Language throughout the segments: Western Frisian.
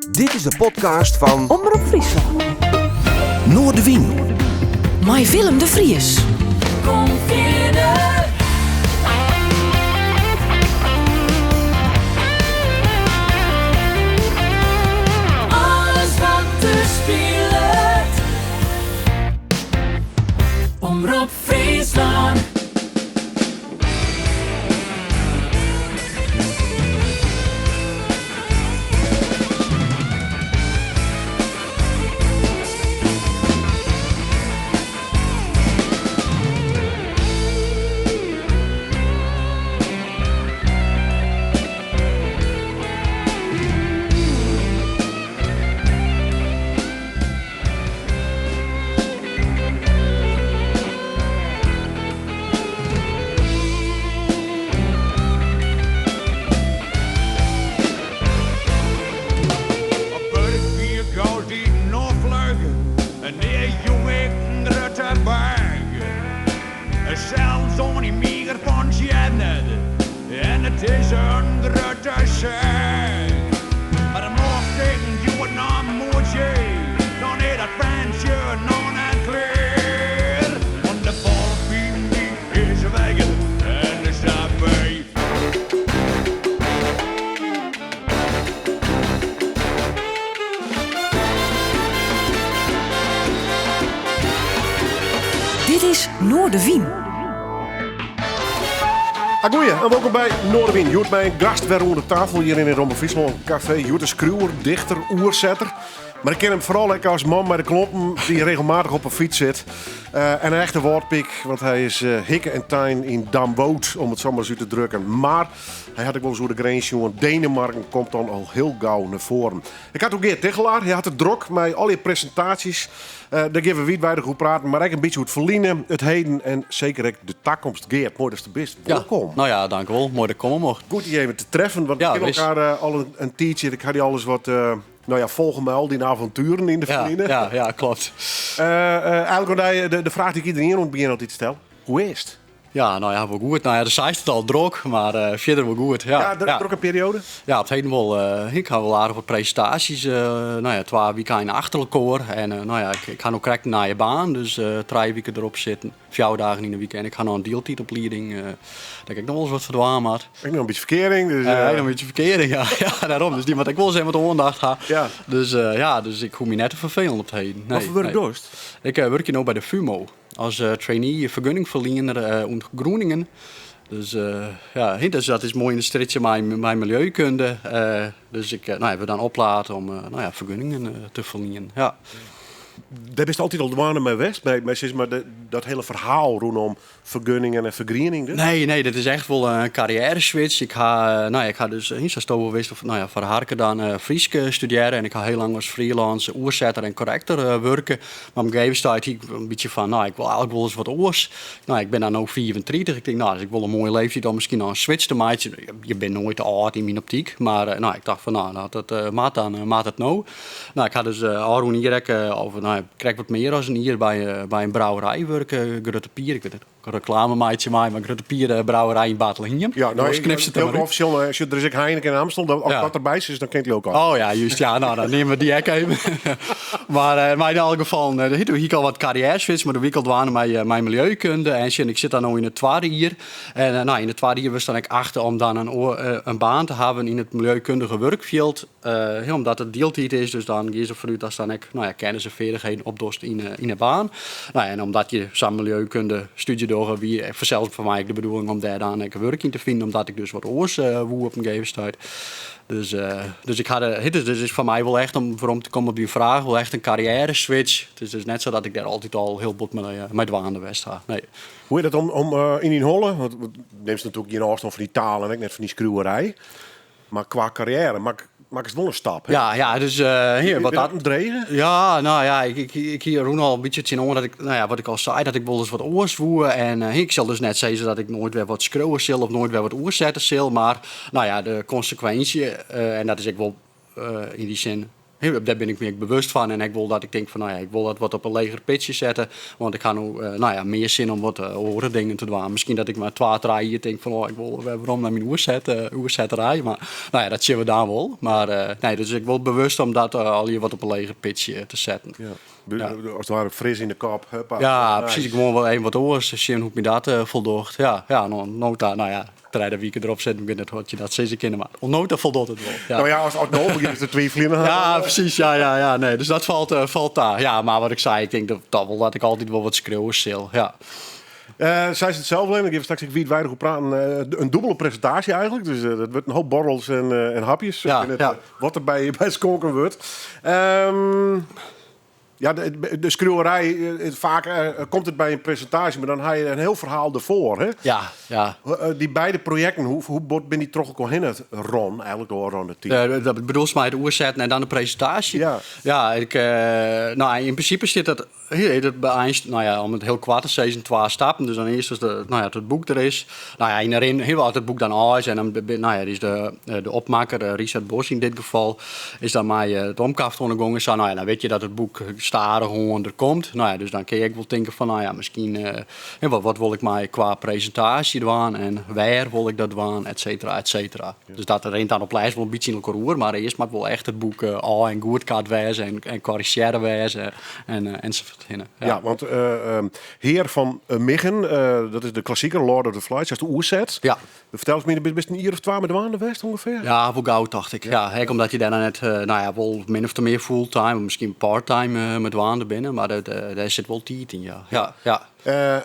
Dit is de podcast fan Omrop Fryslân. Noardewyn. Mei Willem de Vries. Kom fierder. Alles wat der spilet. Omrop Fryslân. Op wurk wie ik altiten al fluch en nea joech ik in grutte bak. Sels oan dy meager fan Janet en it is in grutte sek. Mar dan mocht ik hjoed noch moetsje, dan is dat fersje noch net klear. Want de bal by my is weg en de stap by. Dit is Noardewyn. Agoeie en wolkom by Noardewyn. Hjoed mei in gast wer oan de tafel hjir yn it Omrop Fryslân Kafee. Hjoed is skriuwer, dichter, oersetter. Mar ik ken him foaral ek as man mei de klompen dy't regelmatich op 'e fyts sit. Eh, en in echte Wâldpyk, want hy is eh, hikke en tein yn Damwâld, om it sa mar ris út te drukken. Mar hy hat ek wolris oer de grins sjoen. Denemarken komt dan al hiel gau nei foaren. Ik ha it oer Geart Tigchelaar. Hy hat it drok mei allegear presintaasjes. Eh, dêr gean we wiidweidich oer praten, mar ek in bytsje oer it ferline, it heden en seker ek de takomst. Geart, moai datst der bist. Wolkom. Ja, no ja, dankewol. Moai dat ik komme mocht. Goed dy even te treffen, want we Ja, kenne wis. elkoar eh, al in tiidsje. Ik ha dy alris wat eh, no ja, folge mei al dyn avontueren yn de Ja, ferline. ja, kloppet. Eigenlik de fraach dy't ik iderien oan it begjin altyd stel. Hoe is it? Ja, no ja, wol goed. No ja, do seist it al, drok, mar eh, fierder wol goed. Ja, Ja, drokke perioade? Ja, op it heden wol. Eh, ik ha wol aardich wat presintaasjes. Eh, no ja, twa wykeinen achter elkoar. En no ja, ik ha no krekt in nije baan, dus trije wiken derop sitten. Fjouwer dagen yn 'e wike. En ik ha noch in dieltiidoplieding, dêr't ik ek noch wolris wat foar dwaan moat. Ek noch in bytsje ferkearing. Dus, Ek noch in bytsje ferkearing, ja. Ja, dêrom. Dus dy moat ek wolris even wat oandacht ha. Ja. Dus ja, dus ik hoech my net te ferfelen op it heden. Wat foar wurk nee. dochst? Ik wurkje no by de FUMO as trainee fergunningferliener ûntgroeningen. Dus ja, dus dat is moai yn it strjitsje mei miljeukunde. Dus ik no ja, wurd dan oplaat om no ja, fergunningen te ferlienen. Ja. Dêr bist altyd al dwaande mei west, mei sis mar dat hiele ferhaal rûnom fergunningen en fergriening dus? Nee, nee, dat is echt wol in karriêreswitch. Ik ha, no ja, ik ha dus, sa'tsto wol wist, of no ja, foar de harker dan, Frysk studearre en ik ha hiel lang as freelance oersetter en korrektor wurke. Mar op in gegeven stuit hie ik in bytsje fan, no, ik wol eigenlik wol ris wat oars. No, ik bin dan no 35, ik tink, no, dat is ek wol in moaie leeftiid om miskien noch in switch te meitsjen. Je binne noait te âld yn myn optyk, mar no, ik tocht fan, no, as it moat, dan moat it no. No, ik ha dus ôfrûne jier ek, of no ja, krekt wat mear as in jier by in brouwerij wurke, Grutte Pier. Ik wit net oft ik reklame meitsje mei, mar Grutte Pier brouwerij yn Bartlehiem. Ja, no, Oars knipst it der mar út. Offisjeel, sjoch, der is ek Heineken en Amstel, as dat derby is, dan kin it ook al. Oh ja, juist. Ja, no, dan neame we dy ek even. Mar yn alle gefallen, doe hie ik al wat karriêreswitch, mar doe wie ik al dwaande mei miljeukunde. En sjen, ik sit dan no yn it twadde jier. En no, yn it twadde jier wurdst dan ek achte om dan in baan te hawwen yn it miljeukundige wurkfjild. Omdat it dieltiid is, dus dan gean se foarút datst dan ek no ja, kennis en feardichheden opdochst yn 'e baan. No ja, en omdat je sa'n miljeukunde stúdzje dogge, wie fansels foar my ek de bedoeling om dêr dan ek wurk yn te finen, omdat ik dus wat oars woe op in gegeven stuit. Dus, dus ik ha de, dus it is foar my wol echt, om werom te kommen op dyn fraach, wol echt in karriêreswitch. It is dus net sa dat ik dêr altyd al hiel bot mei dwaande west ha. Nee. Hoe is dat om yn dyn holle? Want nimst natuerlik gjin ôfstân fan dy taal en ek net fan dy skriuwerij. Mar kwa karriêre makkest wol in stap, hè? Ja, ja, dus, hier, wat dat in drege? Ja, no ja, ik hie rûn al in bytsje tsjinoan dat ik, no ja, wat ik al sei, dat ik wolris wat oars woe. En ik sil dus net sizze dat ik noait wer wat skriuwe sil of noait wer wat oersette sil, mar no ja, de konsekwinsje, en dat is ek wol yn dy sin. Dêr bin ik my ek bewust fan en ek wol dat ik tink fan, no ja, ik wol dat wat op in leger pitsje sette, want ik ha no, no ja, mear sin om wat oare dingen te dwaan. Miskien dat ik mei twa, trije jier tink fan, oh, ik wol wer werom nei myn oersetterij, mar no ja, dat sjogge we dan wol. Mar nee, dus ik wol bewust om dat allegear wat op in leger pitsje te setten. Ja. As it ware fris yn de kop. Huppa. Ja, presys. Gewoan wol even wat oars. Sjen hoe't my dat foldocht. Ja, ja, no, no ta, no ja, trije wike derop sitten, ik wit net oft je dat sizze kinne, mar oant no ta foldocht it wol. Ja. No ja, as no begjinst te twiveljen. Ja, presys. Ja, ja, ja. Nee, dus dat falt ta. Ja, mar wat ik sei, ik tink dat toch wol dat ik altyd wol wat skriuwe sil. Ja. Seist it sels even, dan gean we straks ek wiidweidich oer praten. In dûbele presintaasje eigentlik, dus dat wurdt in hoop borrels en hapjes. Ja, Ik weet net, ja. wat der by skonken wurdt. Ja, de skriuwerij, faak komt it by in presintaasje, mar dan ha je in hiel ferhaal derfoar. Hè? Ja, ja. Dy beide projekten, hoe bot binne dy troch elkoar hinne rûn, eigentlik de ôfrûne tiid? Dat bedoelst mei it oersetten en dan de presintaasje? Ja. Ja, ik, no, yn prinsipe stiet dat Hier, dat beëinst, no ja, om it hiel koart te sizzen, twa stappen. Dus dan earst as de, no ja, it boek der is. No ja, yn de rin, hiel as it boek dan ôf is en dan, no ja, is de opmakker, Richard Bos yn dit gefal, is dan mei it omkaft oan de gong en sa. No ja, dan wit je dat it boek stadichoan der komt. No ja, dus dan kin je ek wol tinke fan, no ja, miskien, wat wol ik mei kwa presintaasje dwaan en wêr wol ik dat dwaan, et cetera, et cetera. Dus dat rint dan op lêst wol in bytsje yn elkoar oer, mar earst moat wol echt it boek ôf en goedkard wêze en korrizjearre wêze. En enzovoort hinne. Ja, ja want Hear fan 'e Miggen, dat is de klassiker Lord of the Flies, hast oerset. Ja. Fertel ris my, bist in jier of twa mei dwaande west ûngefear? Ja, wol gau tocht ik. Ja, ek omdat je dêr dan net, no ja, wol min of mear fulltime, of miskien parttime mei dwaande binne, mar dêr sit wol tiid yn, ja. Ja, ja.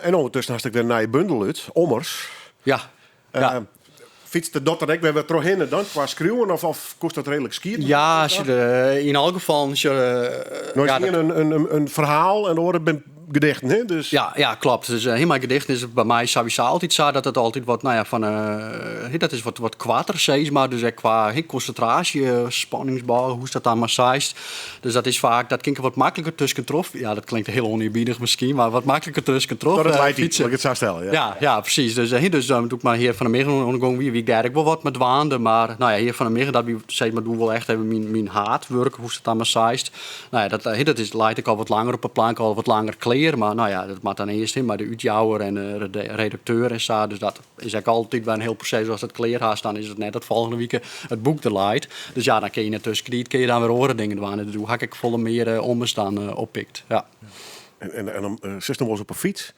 En ûndertusken hast ek wer in nije bundel út, Ommers. Ja. Ja. Fytste dat der ek wer wat trochhinne dan kwa skriuwen of, of koest dat reedlik skieden? Ja, yn alle gefallen. No is ien in ferhaal en de oare bin gedichten, hè? Dus... Ja, ja, klopt. Dus mei gedichten is it by my sawiesa altyd sa dat it altyd wat, no ja, fan, dat is wat koarter, sis mar. Dus ek kwa konsintraasje, spanningsbôge, hoe'tst dat dan mar seist. Dus dat is faak, dat kin ik wat makliker tuskentroch. Ja, dat klinkt hiel ûnearbiedich miskien, mar wat makliker tuskentroch. Dat it leit fytsen. Laat ik it sa stelle. Ja, ja, ja, presys. Dus, dus doe't ik mei Hear fan de Miggen oan de gong wie, wie ik dêr ek wol wat mei dwaande. Mar no ja, Hear fan de Miggen, dat wie sis mar doe wol echt even myn haadwurk, hoe'tst it dan mar seist. No ja, dat, dat is, leit ek al wat langer op de plank, al wat langer klear. Mar no ja, dat moat dan earst hin mei de útjouwer en de redakteur en sa. Dus dat is ek altyd wer in hiel proses. Ast it klear hast, dan is it net dat folgjende wike it boek der leit. Dus ja, dan kin je yn de tuskentiid kin je dan wer oare dingen dwaan. En doe ha ik ek folle mear Ommers dan oppikt. Ja. En dan sitst noch wolris op 'e fyts?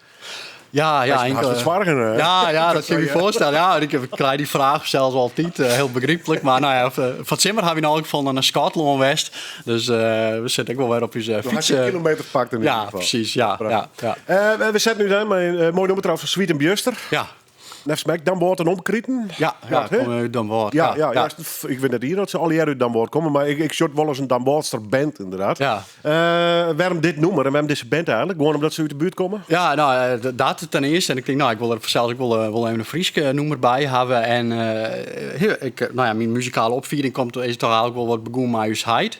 Ja, ja. Hast it soargen? Ja, ja, dat kin ik my foarstelle. Ja, ik krij dy fraach sels altyd, hiel begryplik. Mar no ja, fan 't simmer ha we yn elk gefal nei Skotlân west. Dus we sitte ek wol wer op ús fyts. Hast kilometer pakt yn ieder Ja, geval. presys. Ja, ja, ja. We setten útein mei in moai nûmer trouwens fan Swiet en Bjuster. Ja. Neffens my ek Damwâld en omkriten. Ja, ja, hè? kom út Damwâld. Ja, ja, ja. ja. Ik wit net ier dat se allegear út Damwâld komme, mar ik sjoch wolris in Damwâldster band inderdaad. Ja. Wêrom dit nûmer en wêrom dizze band eigentlik? Gewoan omdat se út de buert komme? Ja, no, dat ten earste. En ik tink, no, ik wol der fansels ek wol even in Frysk nûmer by hawwe. En ik, no ja, myn muzikale opfieding komt, is toch eigentlik wol wat begûn mei ús heit.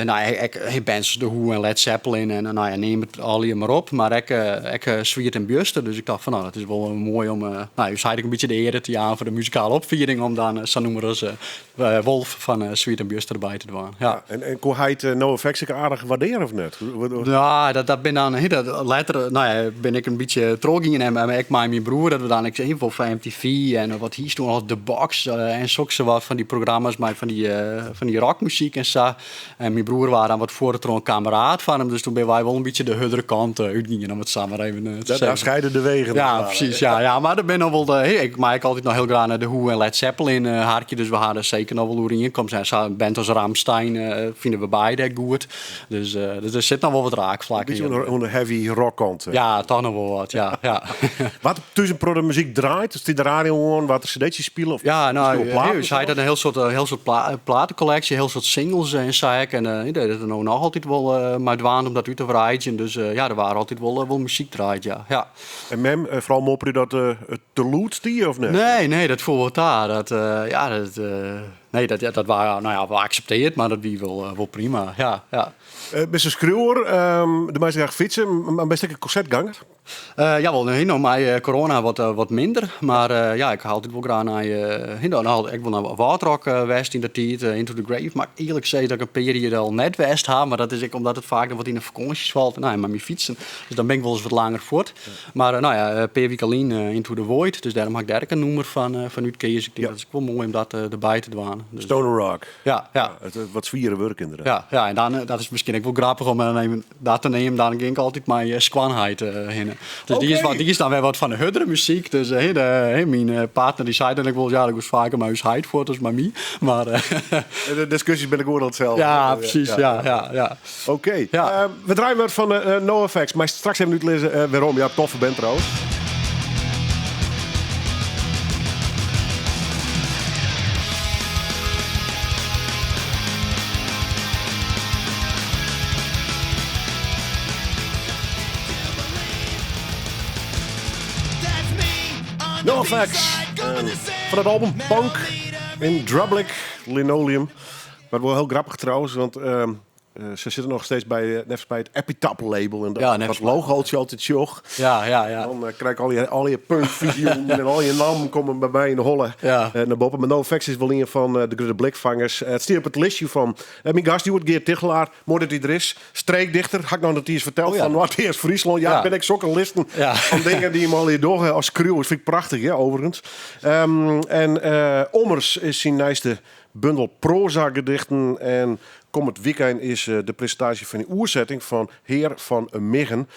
No, ek bands as The Who en Led Zeppelin en no ja, neam it allegear mar op. Mar ek Swiet en Bjuster. Dus ik tocht fan, no, dat is wol moai om no, ús heit ek in bytsje de eare te jaan foar de muzikale opfieding. Om dan sa'n nûmer as Wolf fan Swiet en Bjuster derby te dwaan. Ja. En koe heit NOFX ek aardich waardearje of net? Ja, dat bin dan, he, dat, letter, no ja, bin ik in bytsje trochgien en ek mei myn broer, dat we dan ek wol fan MTV en wat hiest toen al, The Box en sokse wat fan dy programma's mei fan dy rockmuzyk en sa. En myn broer waard dan wat foar troch in kameraad fan him, dus toen binne wy wol in bytsje de hurdere kant útgien, om it sa mar even te Daar sizzen. scheiden de wegen. Ja, presys. Ja, ja, mar der binne noch wol de, hey, ik mei ek altyd noch hiel graach nei The Who en Led Zeppelin harkje, dus we ha der seker noch wol oerienkomsten. En sa'n band as Rammstein fine we beide ek goed. Dus der sit noch wol wat raakflak Bytsje yn. oan de heavy rock kant. Ja, toch noch wol wat, ja. ja. Waard thús in protte muzyk draaid? Stie de radio oan? Waard der cd'tsjes spile? Of Ja, no, miskien wol platen ús heit hat in hiel soad platekolleksje, hiel soad singles en sa ek. En dêr is er no noch altyd wol mei dwaande om dat út te wreidzjen. Dus ja, der waard altyd wol muzyk draaid, ja. ja. En mem, foaral moppere dat it te lûd stie of net? Nee, nee, dat foel wol ta. Dat, ja, dat, Nee, dat, dat waard, nou ja, wol akseptearre, mar dat wie wol, wol prima. Ja, ja. Bist in skriuwer, do meist graach fytse, mar bist ek in konsertganger? Jawol, nee, no mei corona wat minder. Mar ja, ik ha altyd wol graach nei, no, ek wol nei Wâldrock west yn de tiid, Into the Grave. Mar earlik sizze dat ik in pear jier al net west ha. Mar dat is ek omdat it faak noch wat yn de fakânsjes falt. No ja, mei myn fytsen. Dus dan bin ik wolris wat langer fuort. Mar no ja, in pear wike lyn Into the Void. Dus dêrom ha ik dêr ek in nûmer fan útkeazen. Ik tink dat is ek wol moai om dat derby te dwaan. Dus, Stoner Rock. Ja, ja. Het wat swiere wurk ynderdaad. Ja, ja, en dan, dat is miskien ek wol grappich om dan even dat te neamen. Dan gean ik altyd mei skoanheit hinne. Dus dy is wat, dy is dan wer wat fan de hurdere muzyk. Dus myn partner dy sei dan ek wol, ja, ik was faker mei ús heit fuort as mei my. Mar, De diskusjes binne goed itselde. Ja, presys. Ja, ja, ja. Oké. Ja. We draaien wat fan NoFX. Mar straks even útlizze wêrom. Ja, toffe band trouwens. NoFX. Fan it album Punk in Drublic Linoleum. Wat wol hiel grappich trouwens, want se sitte noch steeds by, neffens my it Epitaph label. En dat, Ja, dat neffens my. logootje altyd sjoch. Ja. Dan krij ik al je punkvisioenen en al je nammen komme by my yn de holle nei boppe. Mar NoFX is wol ien fan de grutte blikfangers. It stiet op it listje fan myn gast hjoed, Geart Tigchelaar. Moai dat hy der is. Streekdichter, ha ik noch net iens ferteld, Oh ja. fan Noardeast-Fryslân. Ja, binne ek sokke listen fan dingen dy't jim allegear dogge as skriuwers. Fyn ik prachtich, ja, overigens. En Ommers is syn nijste bundel proazagedichten. En kommend wykein is de presintaasje fan de oersetting fan Hear fan 'e Miggen.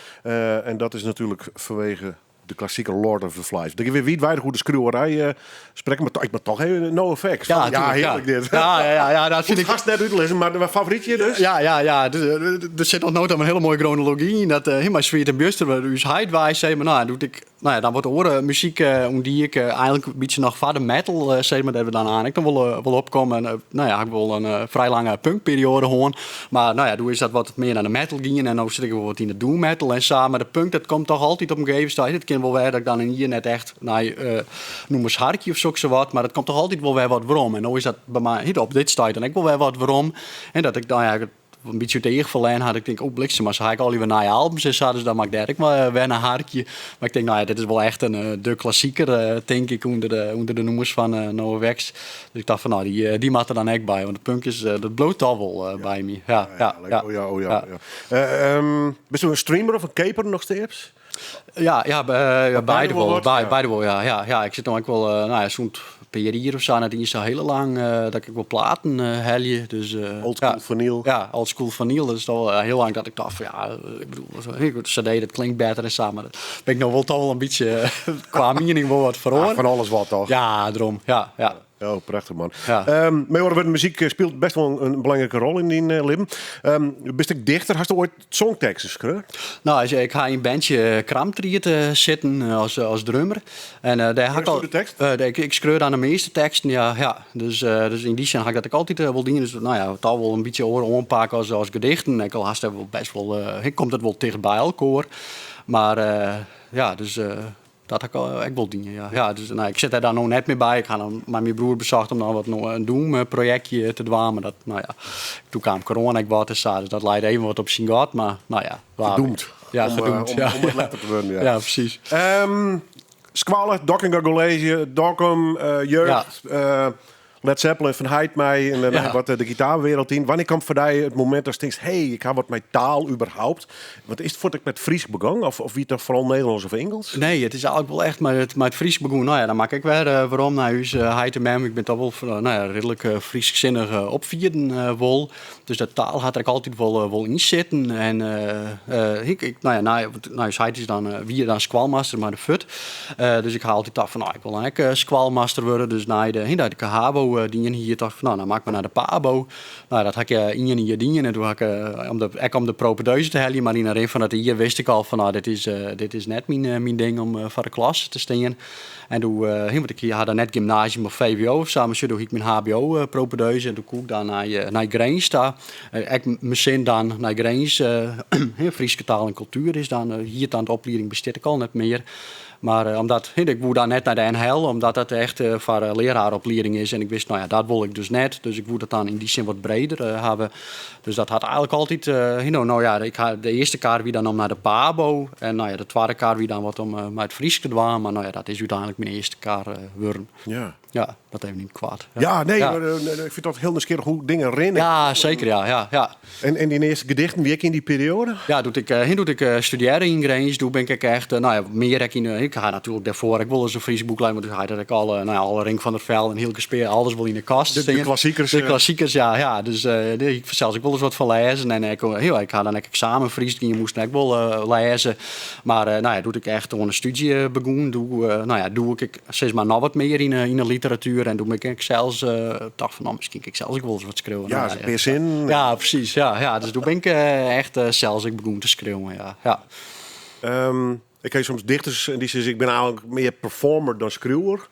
En dat is natuerlik fanwege de klassiker Lord of the Flies. Dan gean we wiidweidich oer de skriuwerij sprekken, mar ik moat toch even NoFX. Ja, Ja, tuurlijk, hearlik ja. dit. Ja, dat fyn ik... Hast net útlizzen, mar myn favorytje dus? Ja. Der sit noch nood oan in hiele moaie gronology yn. Dat mei Swiet en Bjuster, wêr ús heit wei sei, mar no, doe't ik, no ja, dan wat oare muzyk ûntdiek, eigenlik in bytsje noch foar de metal, sis mar, dêr't we dan ek noch wol op komme. En no ja, ha ik wol in frij lange punkperioade hân. Mar no ja, doe is dat wat mear nei de metal gien en no sit ik wol wat yn de doom metal en sa. Mar de punk, dat komt toch altyd op in gegeven stuit. It kin wol wer dat ik dan in jier net echt nei nûmers harkje of sokssawat, mar it komt toch altyd wol wer wat werom. En no is dat by my op dit stuit dan ek wol wer wat werom. En dat ik, no ja, in bytsje út it each ferlern ha. Ik tink, oh bliksem, mar se ha ek allegear wer nije albums en sa, dus dan moat ik dêr ek mar wer nei harkje. Mar ik tink, no ja, dit is wol echt in de klassiker, tink ik, ûnder de nûmers fan NoFX. Dus ik tocht fan, no, dy moat der dan ek by, want de punk is, dat bliuwt toch wol by my. Ja. Oh ja, oh ja. Bist do in streamer of in keaper noch steeds? Ja, beide wol wol. wat, ja. Beide wol, ja. Ja, ik sit no ek wol, no ja, sûnt in pear jier of sa, net iens sa hiele lang, dat ik ek wol platen helje. Dus, Old school ja. vinyl. Ja, old school vinyl. Dat is al hiel lang dat ik tocht fan, ja, ik bedoel, zo, ik bedoel, CD, dat klinkt better en sa, mar dat bin ik no wol toch wol in bytsje, kwa miening wol wat feroare. Ja, fan alles wat toch? Ja, dêrom. Ja. Oh, prachtich man. Ja. Mei oare wurden, muzyk spilet best wol in belangrike rol yn dyn libben. Bist ek dichter? Hast oait songteksten skreaun? No, ik ha yn in bandje Kramtried sitten as drummer. En dêr ha ik al Skreausto de tekst? Ik skreau dan de measte teksten, ja. Ja. Dus yn dy sin ha ik dat ek altyd wol dien. Dus no ja, toch wol in bytsje oare oanpak as gedichten. Ek al hast dêr wol best wol, komt it wol ticht by elkoar. Mar ja, dus dat ha ik ek wol dien, ja. Ja, dus, no, ik sit dêr dan no net mear by. Ik ha dan mei myn broer besocht om dan wat no in doom-projektje te dwaan. Mar dat, no ja, doe kaam corona ek wat en sa. Dus dat leit even wat op syn gat. Mar, no ja, wa Gedoemd. weet. Ja, gedoemd, ja. Om it letter te wurden, ja. Ja, presys. Skoalle, Dockinga College, Dokkum, jeugd, Led Zeppelin fan heit mei en dan wat de gitaarwereld yn. Wannear kaam foar dy it momint datst tinkst, hey, ik ha wat mei taal überhaupt? Want is it foar't ik mei it Frysk begûn of wie it dan foaral Nederlânsk of Ingelsk? Nee, it is eigenlik wol echt mei it Frysk begûn. No ja, dan moat ik ek wer werom nei ús heit en mem. Ik bin toch wol no ja, reedlik Frysksinnich opfieden wol. Dus dat taal hat der ek altyd wol yn sitten. En ik, no ja, nei, want, nei ús heit is dan wie dan skoalmaster mei de fut. Dus ik ha altyd tocht fan, no, ik wol dan ek skoalmaster wurde. Dus nei de, nei de HABO dien hie, tocht ik fan, no, dan moat ik mar nei de PABO. No, dat ha ik ien jier dien en doe ha ik, ek om de propedeuse te heljen, mar yn de rin fan dat jier wist ik al fan, no, dit is net myn ding om foar de klasse te stean. En doe, want ik ha dan net gymnasium of VWO of sa, mar doe hie ik myn HBO-propedeuse en doe koe ik dan nei Grins ta. Ek myn sin dan nei Grins, Fryske taal en kultuer is dan, hjit dan de oplieding bestiet ek al net mear. Mar omdat, ik woe dan net nei de NHL, omdat dat echt foar learaaroplieding is. En ik wist, no ja, dat wol ik dus net. Dus ik woe dat dan yn dy sin wat breder hawwe. Dus dat hat eigentlik altyd, no, no ja, ik ha, de earste kar wie dan om nei de Pabo. En no ja, de twadde kar wie dan wat om mei it Frysk te dwaan. Mar no ja, dat is úteinlik myn earste kar wurden. Ja. Ja, dat even yn it koart. Ja, nee, maar, ik fyn dat hiel nijsgjirrich hoe dingen rinne. Ja, seker, ja, ja, ja. En dyn earste gedichten wie ek yn dy perioade? Ja, doe't ik, doe't ik studearre yn Grins, doe bin ik ek echt, no ja, mear ek yn de, ik ha natuerlik dêrfoar ek wolris in Frysk boek lêzen, want doe ha ik ek alle, no ja, alle Rink van der Velde en Hylke Spear, alles wol yn de kast De stean. klassikers. De klassikers, ja, ja. Dus dêr hie ik fansels ek wolris wat fan lêzen. En ek, ja, ik ha dan ek eksamen Frysk dien, moast ek wol lêze. Mar no ja, doe't ik echt oan de stúdzje begûn, doe, no ja, doe ik sis mar noch wat mear yn 'e literatuer. En doe bin ik ek sels tocht fan, no, miskien kin ik sels ek wolris wat skriuwe. Ja, in pear sinnen. Ja, presys. Ja, ja. Dus doe bin ik echt sels ek begûn te skriuwen, ja. Ja. Ik ken soms dichters en dy sizze, ik bin eigentlik mear performer dan skriuwer.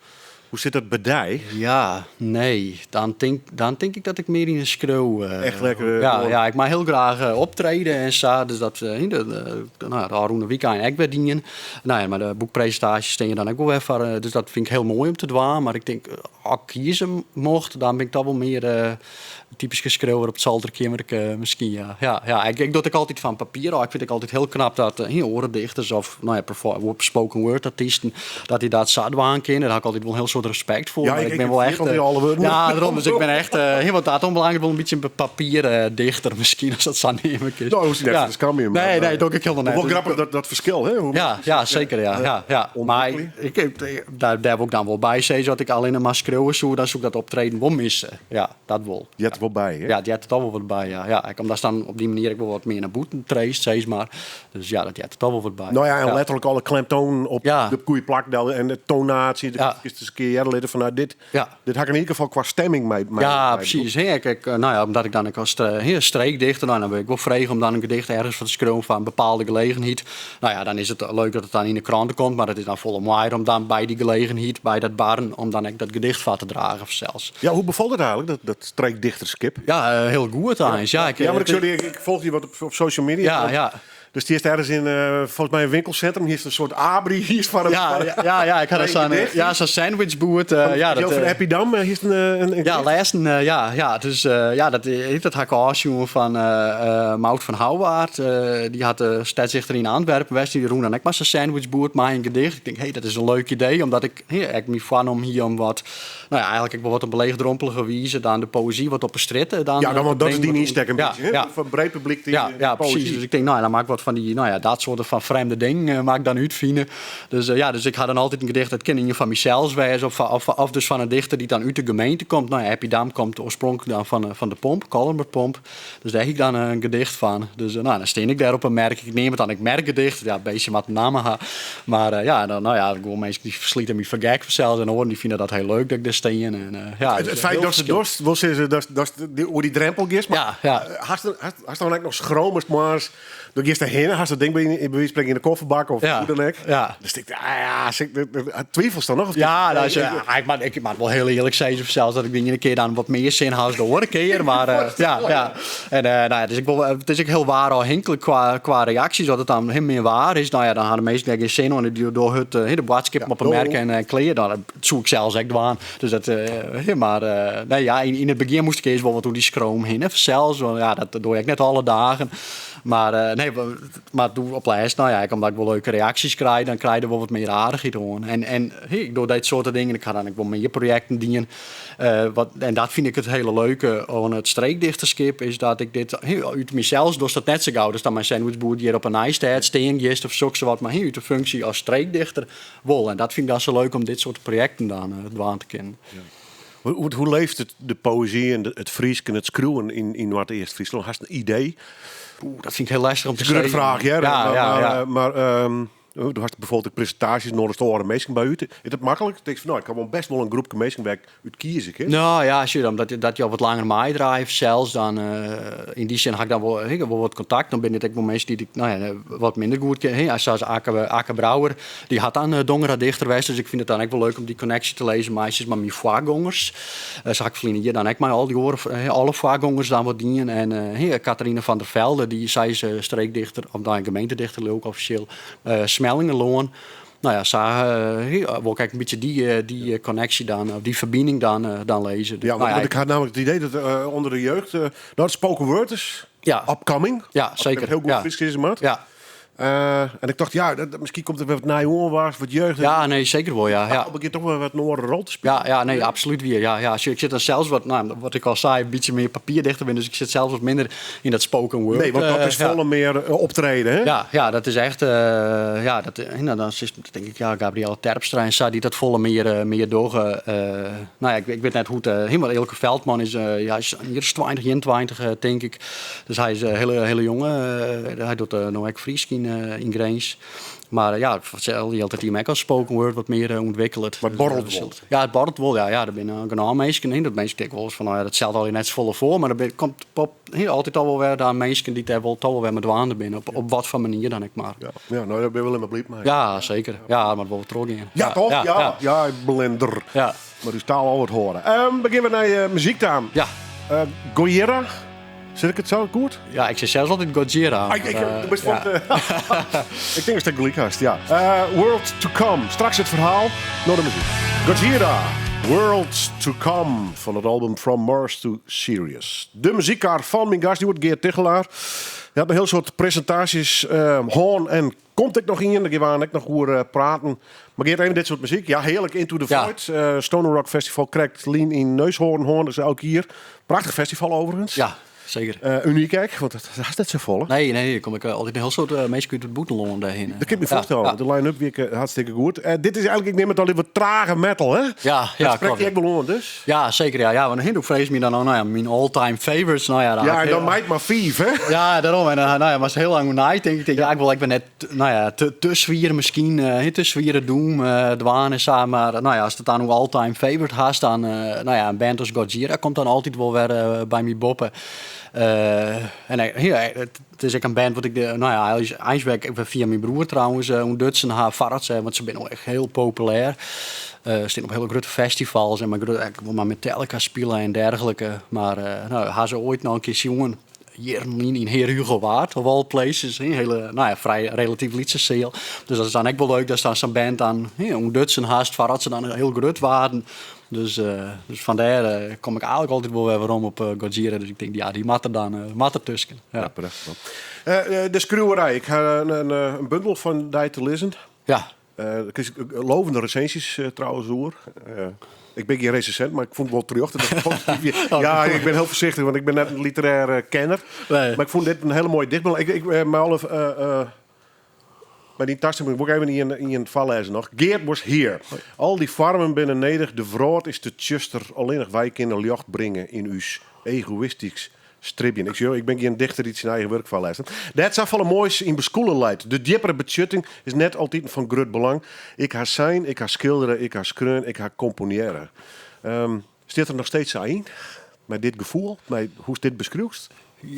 Hoe sit dat by dy? Ja, nee. Dan tink, dan tink ik dat ik mear yn 'e skriuw... Echt lekker, Ja, gewoan. ja, ik mei hiel graach optrede en sa. Dus dat, de, no ja, de ôfrûne wykein ek wer dien. No ja, mar de boekpresintaasjes stean dan ek wol wer foar. Dus dat fyn ik hiel moai om te dwaan. Mar ik tink, as ik kieze mocht, dan bin ik toch wol mear typyske skriuwer op it solderkeamerke miskien, ja. Ja, ja. Ik doch it ek altyd fan papier ôf. Ik fyn it ek altyd hiel knap dat oare dichters of, no ja, spoken word artysten, dat dy dat sa dwaan kinne. Dêr ha ik altyd wol in hiel soad respekt foar. Ja, mar ik bin ik wol ferjit echt, altyd alle wurden. Ja, dêrom. Dus ik bin echt, hiel wat dat oanbelanget wol in bytsje in papierdichter miskien, as dat sa neame kinst. No, hoechst dy net Ja. te skamjen, mar, Nee, nee, doch ik hielendal net. Wol grappich dat ferskil, hè? Hoe Ja, ja, seker, ja, ja, ja. Mar ûntwikkelje. dêr wol ik dan wol by sizze, as ik allinne mar skriuwe soe, dan soe ik dat optreden wol misse. Ja, dat wol. Heart der wol by, hè? Ja, it heart der toch wol wat by, ja. Ja, ek omdat dan op dy manier ek wol wat mear nei bûten treedst, sis mar. Dus ja, dat heart der toch wol wat by. No ja, en Ja. letterlik alle klemtoanen op Ja. de goede plak del en de tonatie. Ja. Dat is dus in kear earder litte fan, nou, dit, Ja. dit ha ik yn ieder gefal kwa stemming mei Ja, mei presys. Hè, ik, no ja, omdat ik dan ek as hè, streekdichter, nou, dan wurd ik wol frege om dan in gedicht ergens foar te skriuwen foar in bepaalde gelegenheid. No ja, dan is it leuk dat it dan yn de krante komt, mar it is dan folle moaier om dan by dy gelegenheid, by dat barren, om dan ek dat gedicht foar te dragen fansels. Ja, hoe befalt it eigentlik, dat streekdichterskip? Ja, hiel goed eins. Ja, ik, Ja, mar ik, it- sorry, ik folgje dy wat op social media. Ja, ja. Dus dy is ergens yn, folgens my in winkelsintrum. Hjir is in soart abry. Hjir is foar in, Ja, foar ja, ja, ja, ik ha Een sa'n, gedicht. ja, sa'n sandwichboerd. Ja, dat, Jo fan Eppie Dam, hjir is in Ja, gedicht. lêsten, ja, ja, dus, ja, dat, dat ha ik ôfsjoen fan Maud van Hauwaert. Dy hat de stedsdichter yn Antwerpen west. Dy rûn dan ek mar sa'n sandwichboerd mei in gedicht. Ik tink, hey, dat is in leuk idee, omdat ik, hey, ek my foarnommen hie om wat, no ja, eigentlik ek wol wat op in leechdrompelige wize dan de poëzy wat op 'e strjitte dan, Ja, dan, want dat is te dyn bringen. ynstek in Ja, bytsje, hè? ja. Foar breed publyk dy Ja, ja, poëzy. presys. Dus ik tink, no ja, dan mak ik wat fan dy, no ja, dat soarte fan frjemde dingen mak ik dan útfine. Dus, ja, dus ik ha dan altyd in gedicht, dat kin ien fan mysels wêze of dus fan in dichter dy't dan út de gemeente komt. No ja, Eppie Dam komt oarspronklik dan fan de Pomp, Kollumerpomp. Dus dêr hie ik dan in gedicht fan. Dus, no, dan stean ik dêr op 'e merk. Ik neam it dan ek merkgedicht. Ja, beestje moat in namme ha. Mar, ja, dan, no ja, guon minsken dy ferslite my foar gek fansels en oaren dy fine dat hiel leuk dat ik dêr stean. En, ja, Het dus feit hiel dat se ferskil. dochst, wol sizze datst oer dy drempel giest, mar Ja, ja. hast dan ek noch skromest moarns, do giest derhinne, hast dat ding by wy spreken yn de kofferbak of Ja, hoe dan ek. ja. Dus ik, ah, ja, ik, twivelst dan noch? Of Ja, dat is, Nee, ja, ik moat wol hiel earlik sizze fansels dat ik de iene kear dan wat mear sin ha as de oare kear. Mar, ja, ja. En, no ja, dus ik wol, it is ek hiel waarôfhinklik kwa reaksjes. As it dan hiel min waar is, no ja, dan ha de minsken dêr gjin sin oan. Die dogge het, de boadskippen op 'e merk en klear. Dan, dat soe ik sels ek dwaan. Dus dat, mar, nee, ja, yn it begjin moast ik earst wol wat oer dy skroom hinne fansels. Want ja, dat doe ik net alle dagen. Mar, nee, mar doe op lêst, no ja, ek omdat ik wol leuke reaksjes krij, dan krij je der wol wat mear aardichheid oan. En hey, ik doch dit soarte dingen, ik ha dan ek wol mear projekten dien. Wat, en dat fyn ik it hiele leuke oan it streekdichterskip, is dat ik dit, hey, út mysels dochst dat net sa gau. Dus dan mei sandwichboerd hjir op 'e Nijstêd stean giest of soks wat, mar hey, út de funksje as streekdichter wol. En dat fyn ik dan sa leuk om dit soarte projekten dan dwaan te kinnen. Ja. Hoe leeft it, de poëzy en it Frysk en it skriuwen yn Noardeast-Fryslân? Hast in idee? Oeh, dat fyn ik hiel lestich om te Dat is in grutte sizzen. fraach, hear. Ja, ja, ja. Maar, do hast byfoarbyld ek presintaasjes, noadest oare minsken by út. Is dat maklik? Tinkst fan, no, ik ha wol bêst wol in groepke minsken wêr't ik út kieze kin. No ja, sjoch, omdat dat je al wat langer meidraaie fansels, dan, yn dy sin ha ik dan wol, ik ha wol wat kontakt. Dan binne it ek wol minsken dy't ik, no ja, wat minder goed ken. Hè, sa as Akke Brouwer, dy hat dan Dongeradichter west, dus ik fyn it dan ek wol leuk om dy konneksje te lizzen mei sis mar myn foargongers. Sa ha ik ferline jier dan ek mei al dy oare, alle foargongers dan wat dien. En, hè, Catharina van der Velde, dy sy is streekdichter, of no, gemeentedichter leau ik offisjeel, Smellingerlân. No ja, sa wol ik ek in bytsje dy konneksje dan, of dy ferbining dan lizze. Ja, want ik ha namelijk it idee dat ûnder de jeugd, dat spoken word is upcoming. Ja, zeker. Hiel goed Frysk sizze moat. En ik tocht, ja, dat, miskien komt der wer wat nij oanwaaks, wat jeugd. Ja, nee, seker wol, ja. Ja. Begjint toch wer wat in oare rol te spyljen. Ja, ja, nee, absolút wier. Ja, ja. Ik sit dan sels wat, no, wat ik al sei, in bytsje mear papierdichter bin, dus ik sit sels wat minder yn dat spoken word. Nee, want dat is folle mear optreden, hè? Ja, ja, dat is echt, ja, dat, no, dan is, tink ik, ja, Gabrielle Terpstra en sa, dy't dat folle mear dogge. No ja, ik wit net hoe't, mar Eelke Veldman is, ja, is in jier as 20, 21, tink ik. Dus hy is in hiele, hiele jonge. Hy docht no ek Frysk yn Grins. Mar ja, itselde jild dat hy him ek as spoken word wat mear ûntwikkelet. Mar it borrelt wol. Ja, it borrelt wol, ja. Ja, der binne genôch minsken, hè, dat minsken tinke wolris fan, no ja, dat stelt allegear net safolle foar, mar der komt pop, hè, altyd al wol wer dan minsken dy't dêr wol toch wol wer mei dwaande binne, op wat foar manier dan ek mar. Ja, ja, no, dêr binne we allinnich mar bliid mei. Ja, seker. Ja, it moat wol wat trochgean. Ja, toch? Ja, ja, ja, blinder. Ja. Mar ús taal al wat hâlde. Begjinne we nei muzyk ta. Ja. Gojira. Sis ik it sa goed? Ja, ik sis sels altyd Gojira. Ah, du bist ja. Ik tink datst gelyk hast, ja. World to Come. Straks it ferhaal, no de muzyk. Gojira, World to Come fan it album From Mars to Sirius. De muzykkar fan myn gast hjoed, Geart Tigchelaar. Hy hat in hiel soad presintaasjes hân en komt ek noch ien. Dêr gean we ek noch oer praten. Mar Geart, even dit soart muzyk. Ja, hearlik, Into the Void. Stoner Rock Festival krekt lyn yn Neushoorn hân, dus elk jier. Prachtich festival overigens. Ja, zeker. Unyk ek, want dat hast net safolle. Nee, nee, der komme ek altyd in hiel soad minsken út it bûtenlân dêrhinne. Dat kin ik my foarstelle, want de line-up wie ek hartstikke goed. Dit is eigentlik, ik neam it altyd wat trage metal, hè? Ja, ja, Dat sprekt klopt. dy ek wol oan, dus? Ja, seker. Ja, ja, want do fregest my dan no, no ja, myn all-time favorites. No ja, Ja, en dan mei it mar fiif, hè? Ja, dêrom. En dan, no ja, moatst hiel lang oer neitinke. Ik tink, ja, ik wol ek wer net, no ja, te swier miskien, te swiere doom dwaan en sa. Mar no ja, ast it dan oer all-time favorite hast, dan, no ja, in band as Gojira komt dan altyd wol wer by my boppe. En ja, it is ek in band wat ik, no ja, eins wer fia myn broer trouwens ûntdutsen ha, foardat se, want se binne no echt hiel populêr. Stean op hiele grutte festivals en mei grutte, ek wol mei Metallica spile en dergelike. Mar no, ha se oait noch in kear sjoen, jierren lyn yn Heerhugowaard, of all places. In hiele, no ja, frij relatyf lytse seal. Dus dat is dan ek wol leuk datst dan sa'n band dan, hè, ûntdutsen hast foardat se dan hiel grut waarden. Dus, dus fandêr kom ik eigentlik altyd wol wer werom op Gojira. Dus ik tink, ja, dy moat der dan moat der tusken. Ja. Ja, prachtich. De skriuwerij. Ik ha in bundel fan dy te lizzen. Ja. Dêr krige ik lovende resinsjes trouwens oer. Ik bin gjin resinsint, mar ik fûn it wol terjochte dat it posityf wie. Ja, ik bin hiel foarsichtich, want ik bin net in literêre kenner. Nee. Mar ik fûn dit in hiele moaie dichtbundel. Ik, mei alle, mei dyn tastimming wol ik even ien foarlêze noch. Geart was here. Al dy foarmen binne nedich, de wrâld is te tsjuster, allinnich wy kinne ljocht bringe yn ús egoïstysk Stribjen. Ik sjoch, ik bin gjin dichter dy't syn eigen wurk foarlêst. Dêr't safolle moais yn beskûle leit. De djippere betsjutting is net altiten fan grut belang. Ik ha sein, ik ha skildere, ik ha skreaun, ik ha komponearre. Stiet der noch steeds sa yn? Mei dit gefoel, mei hoe'tst dit beskriuwst?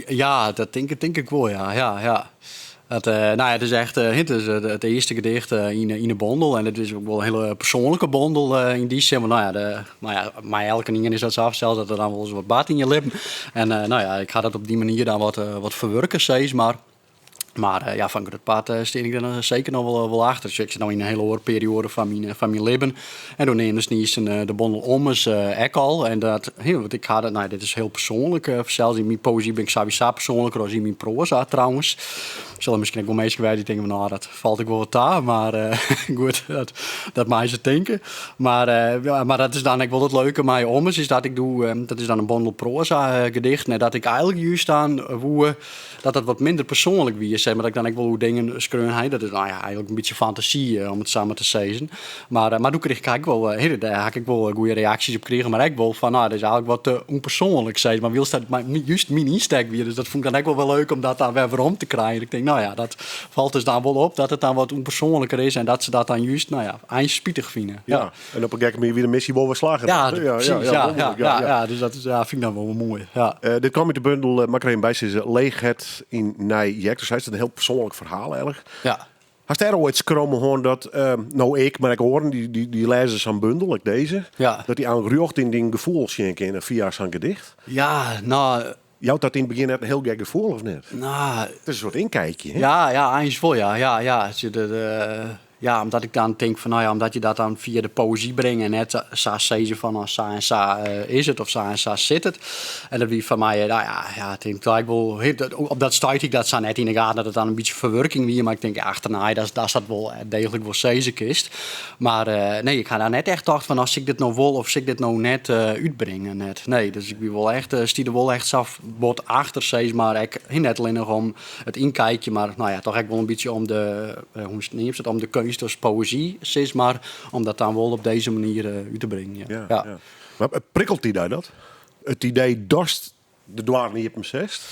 Ja, dat tink ik wol, ja. Ja, ja. Dat, no ja, it is echt it is it earste gedicht yn 'e bondel. En it is ek wol in hiele persoanlike bondel yn dy sin. Want no ja, de, no ja, mei elkenien is dat sa fansels dat der dan wolris wat bart yn je libben. En no ja, ik ha dat op dy manier dan wat ferwurke, sis mar. Mar ja, foar in grut part stean ik der seker noch wol achter. Ik sit no yn in hiele oare perioade fan myn libben. En doe neamdest niis de bondel Ommers ek al. En dat, want ik ha dat, no dit is hiel persoanlik fansels. Yn myn poëzy bin ik sawiesa persoanliker as yn myn proaza trouwens. Sille miskien ek wol minsken wêze dy't tinke fan, no dat falt ek wol wat ta. Mar goed, dat meie se tinke. Mar ja, mar dat is dan ek wol it leuke mei Ommers, is dat ik doe, dat is dan in bondel proaza gedichten. En dat ik eigentlik just dan woe dat dat wat minder persoanlik wie, zeg maar, dat ik dan ek wol oer dingen skreaun ha. Dat is no ja, eigentlik in bytsje fantasy, om it sa mar te sizzen. Mar, mar doe krige ik ek wol, dêr ha ik ek wol goede reaksjes op krigen, mar ek wol fan, no, dat is eigentlik wat te ûnpersoanlik, sis mar. Wylst dat just myn ynstek wie. Dus dat fûn ik dan ek wol wer leuk om dat dan wer werom te krijen. Ik tink, no ja, dat falt dus dan wol op dat it dan wat ûnpersoanliker is en dat se dat dan just, no ja, eins spitich fine. Ja, en op in gekke manier wie de missy wol wer slagge. Ja, precies. Ja, ja, ja, ja, dus dat is, ja, fyn ik dan wol wer moai. Ja. Dit kwam út de bundel, moat ik der even by sizze, Leechheid yn Nij Jek. Dus is it in hiel persoanlik ferhaal eigentlik. Ja. Hast dêr oait skromme hân dat, no ik, mar ek oaren, dy lêze sa'n bundel, ek dizze, dat dy eigentlik rjocht yn dyn gefoel sjen kinne fia sa'n gedicht? Ja, no... Jout dat yn it begjin net in hiel gek gefoel, of net? No... It is in soart inkijkje, hè? Ja, ja, eins wol, ja. Ja, ja. De, de, Ja, omdat ik dan tink fan, no ja, omdat je dat dan fia de poëzy bringe en net sa sizze fan, no, sa en sa is it of sa en sa sit it. En dat wie foar my, no ja, ja, ik tink ik wol, op dat stuit hie ik dat sa net yn de gaten dat it dan in bytsje ferwurking wie, mar ik tink achternei datst dat wol deeglik wol sizze kinst. Mar nee, ik ha daar net echt tocht fan, no, sil ik dit no wol of sil ik dit no net útbringe, net. Nee, dus ik wie wol echt, stie der wol echt sa bot achter, sis mar, ek net allinnich om it ynkijkje, mar no ja, toch ek wol in bytsje om de, hoe neamst it, om de keunst as poëzy, sis mar, om dat dan wol op dizze manier út te bringen. Ja. Ja, Ja. ja. Mar prikkelt dy dat? It idee datst de doarren iepen setst?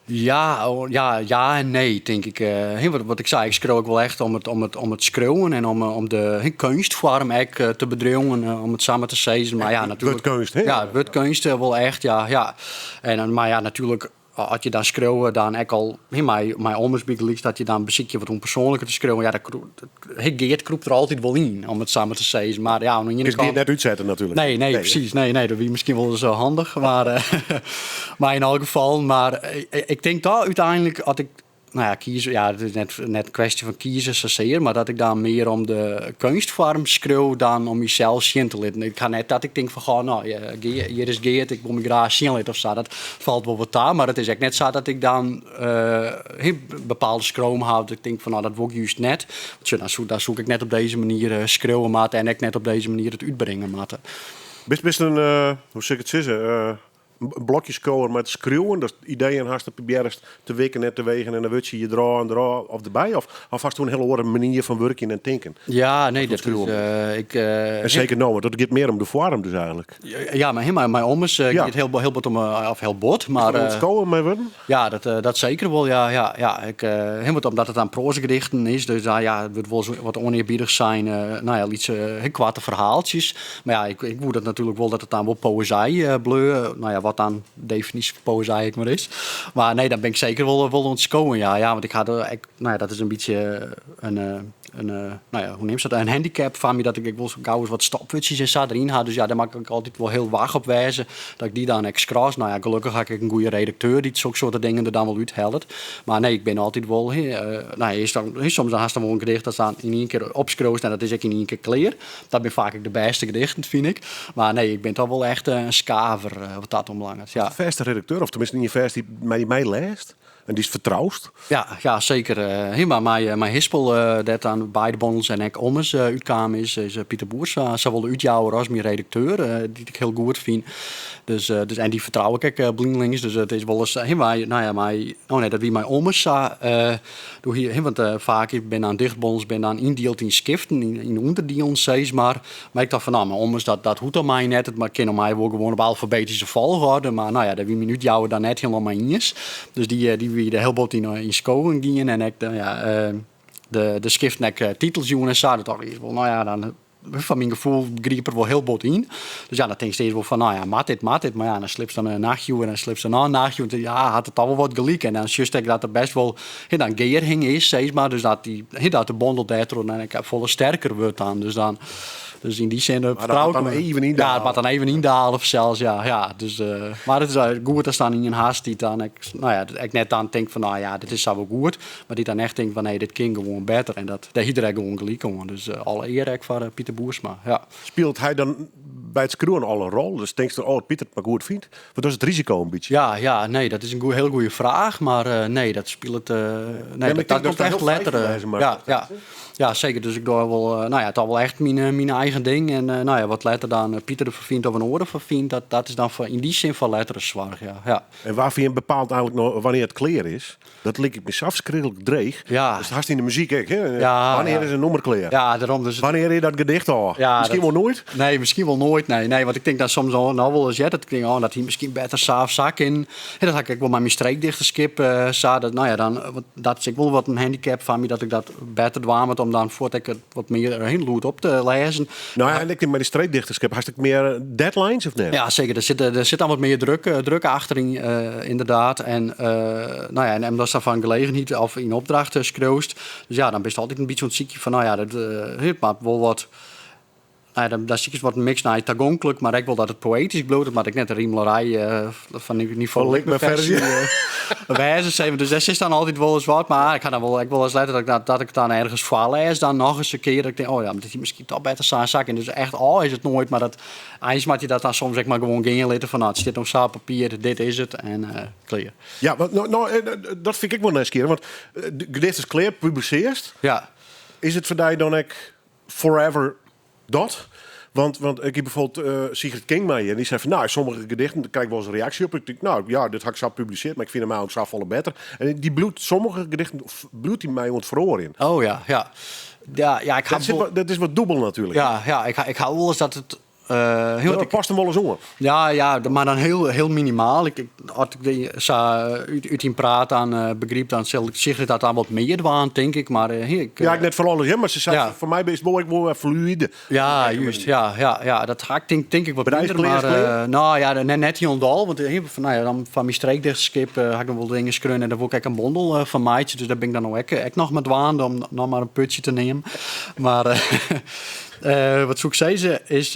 Ja, oh, ja, ja en nee, tink ik. Hè, wat ik sei, ik skriuw ek wol echt om it skriuwen en om de, hè, keunstfoarm ek te bedriuwen, om it sa mar te sizzen. Mar ja, natuerlik. Wurdkeunst, hè? Ja, wurdkeunst wol echt, ja, ja. En, mar ja, natuerlik, as je dan skriuwe, dan ek al, hè, mei ommers bygelyks, dat je dan besykje wat ûnpersoanliker te skriuwen. Ja, dat hè, Geart krûpt der altyd wol yn, om it sa mar te sizzen. Mar ja, oan de iene Kinst Geart kant net útsette natuerlik. Nee, nee, precies. Nee, nee, dat wie miskien wol ris handich. Mar, mar yn alle gefallen, mar ik tink toch úteinlik, as ik, no ja, kies, ja, it is net in kwestje fan kieze sasear, mar dat ik dan mear om de keunstfoarm skriuw dan om mysels sjen te litten. Ik ha net dat ik tink fan, goh, no, hjir is Geart, ik wol my graach sjen litte of sa. Dat falt wol wat ta, mar it is ek net sa dat ik dan bepaalde skroom ha, dat ik tink fan, no, dat wol ik júst net. Want sjoch, dan soe ik ek net op dizze manier skriuwe moatte en ek net op dizze manier it útbringe moatte. Bist in, hoe sil ik it sizze, in blokjeskower mei it skriuwen, datst ideeën hast en probearrest te wikken en te wegen en dan wurdt se je dra en dra of derby? Of hast in hiel oare manier fan wurkjen en tinken? Ja, nee, As dat is, skriuwen. ik, En seker no, want dat giet mear om de foarm dus eigentlik. Ja, mar helemaal mei ommers giet heel, heel bot om, of heel bot, mar, Is dat skowen mei wurden? Ja, dat seker wol, ja, ja, ja. Ik, helemaal omdat it dan proazagedichten is, dus dan, ja, it wurdt wol wat onearbiedich sein, no ja, lytse, heel koarte ferhaaltsjes. Mar ja, ik woe dat natuerlik wol dat it dan wol poëzy bleau. No ja, wat dan definysje fan poëzy ek mar is. Mar nee, dan bin ik seker wol oan it skowen, ja. Ja, want ik ha der ek, no ja, dat is in bytsje in, no ja, hoe neamst dat, in handicap fan my, dat ik ek wol sa gau as wat stopwurdsjes en sa deryn ha. Dus ja, dêr moat ik altyd wol hiel wach op wêze, dat ik dy dan ek skras. No ja, gelokkich ha ik ek in goede redakteur dy't soksoarte dingen der dan wol úthellet. Mar nee, ik bin altyd wol, hè, no ja, earst dan, hè, soms dan hast dan wol in gedicht dat dan yn ien kear opskriuwst en dat is ek yn ien kear klear. Dat binne faak ek de bêste gedichten, fyn ik. Mar nee, ik bin toch wol echt in skaver wat dat oanbelanget. Ja. Fêste redakteur, of teminsten ien fêst dy't mei dy meilêst en dy'tst fertroust? Ja, ja, seker. Mar mei Hispel, dêr't dan beide bondels en ek Ommers útkaam is, is Pieter Boersma sawol de útjouwer as myn redakteur, dy't ik hiel goed fyn. Dus, en dy fertrou ik ek blinelings. Dus it is wolris, hè, mei, no ja, mei, oh nee, dat wie mei Ommers sa. Doe hie, hè, want faak binne dan dichtbondels binne dan yndield yn skiften, yn ûnderdielen sis mar. Mar ik tocht fan, no, mar Ommers, dat hoecht om my net. It kin om my wol gewoan op alfabetyske folchoarder. Mar no ja, dêr wie myn útjouwer dan net hielendal mei iens. Dus dy wie der hiel bot yn skowen gien. En ek, no ja, de skiften ek titels jûn en sa. Dat tocht ik earst wol, no ja, dan foar myn gefoel griep er wol hiel bot yn. Dus ja, dan tinkst earst wol fan, no ja, moat dit, moat dit. Mar ja, dan sliepst dan in nachtje oer en dan sliepst dan noch in nachtje oer. En ja, hat it toch wol wat gelyk. En dan sjochst ek dat der bêst wol, hè, dan gearhing is, sis mar. Dus dat dy, hè, dat de bondel dêrtroch dan ek folle sterker wurdt dan. Dus dan, dus yn dy sin, Maar dat fertrou moat ik dan him. even Ja, yndalen. it moat dan even yndalen fansels, ja, ja. Dus, mar it is goed ast dan ien hast dy't dan ek, no ja, ek net dan tinkt fan, no ja, dit is sa wol goed. Mar dy't dan echt tinkt fan, nee, dit kin gewoan better. En dat, dêr hie er ek gewoan gelyk oan. Dus alle ear ek foar Pieter Boersma, ja. Spilet hy dan by it skriuwen al in rol? Dus tinkst, oh, Pieter it mar goed fynt? Want dat is it risiko in bytsje. Ja, ja, nee, dat is in hiel goede fraach. Mar nee, dat spilet, nee, maar ik dat tink dat komt dat echt hiel frij letter, wêze moat. Ja, ja. Ja, seker. Dus ik doch wol, no ja, toch wol echt myn eigen ding. En no ja, wat letter dan Pieter derfan fynt of in oar derfan fynt, dat is dan yn dy sin foar lettere soarch, ja. Ja. En wa fan jim bepaalt eigentlik no wannear't it klear is? Dat liket my sa ferskriklik dreech. Ja. Dus hast yn de muzyk ek, hè? Ja, Wannear ja. is in nûmer klear? Ja, dêrom. Dus Wannear is dat gedicht ôf? Ja, miskien dat wol noait? Nee, miskien wol noait. Nee, nee, want ik tink dan soms al, no wol ris heard, dat ik tink, oh, dat hie miskien better sa of sa kinnen. En dat ha ik ek wol mei myn streekdichterskip sa. Dat, no ja, dan, want dat is ek wol wat in handicap fan my, dat ik dat better dwaan moat om dan fuort ek it wat mear hiel lûd op te lêzen. No ja, en ik tink mei dy streekdichterskip, hast ek mear deadlines of net? Ja, seker. Der sit dan wat mear druk achter yn, ynderdaad. En, no ja, en omdatst dan fan gelegenheid of yn opdracht skriuwst, dus ja, dan bist altyd in bytsje oan it sykjen fan, no ja, dat, it moat wol wat, no ja, dan, dan sykest wat in mix nei tagonklik, mar ek wol dat it poëtysk bliuwt. It moat ek net in rimelerij fan nivo Fan Likma-ferzje. wêze. Sis mar. Dus dêr sitst dan altyd wolris wat. Mar ik ha dan wol ek wolris letter dat ik, dat, dat ik dan ergens foarlês dan noch ris in kear. Dat ik tink, oh ja, dit hie miskien toch better sa en sa kind. Dus echt ôf is it noait, mar dat, eins moat je dat dan soms ek mar gewoan gean litte. Fan, no, it stiet no sa op papier, dit is it en klear. Ja, want no, no, dat fyn ik ek wol nijsgjirrich, want de gedicht is klear, publisearrest. Ja. Is it foar dy dan ek forever dat? Want ik hie bijvoorbeeld Sigrid Kingma hjir en dy sei fan, no, sommige gedichten, dêr krij ik wolris in reaksje op. Ik tink, no ja, dit ha ik sa publisearre, mar ik fyn him eigentlik safolle better. En dy bliuwt, sommige gedichten bliuwt dy mei oan it feroarjen. Oh ja, ja. Ja, ja, ik ha Dat sit wol dat is wat dûbel natuerlik. Ja, ja, ik ha wolris dat it heel Dat past him wolris oan. Ja, ja, mar dan hiel, hiel minimaal. Ik, as ik dy sa út dyn praat dan begryp, dan sil Sigrid dat dan wat mear dwaan, tink ik. Mar ik, Ja, ik net foar alles, hè, mar se sei, Ja. foar my is it wol ek wol wer fluïde. Ja, juist. Ja, ja, ja, dat ha ik tink ik wat Bedrijf minder, klear is mar, klear? no ja, net hielendal. Want van, no ja, dan fan myn streekdichtskip ha ik noch wol dingen skreaun en dêr wol ik ek in bondel fan meitsje. Dus dêr bin ik dan no ek noch mei dwaande om noch mar in putsje te neamen. Mar wat soe ik sizze is,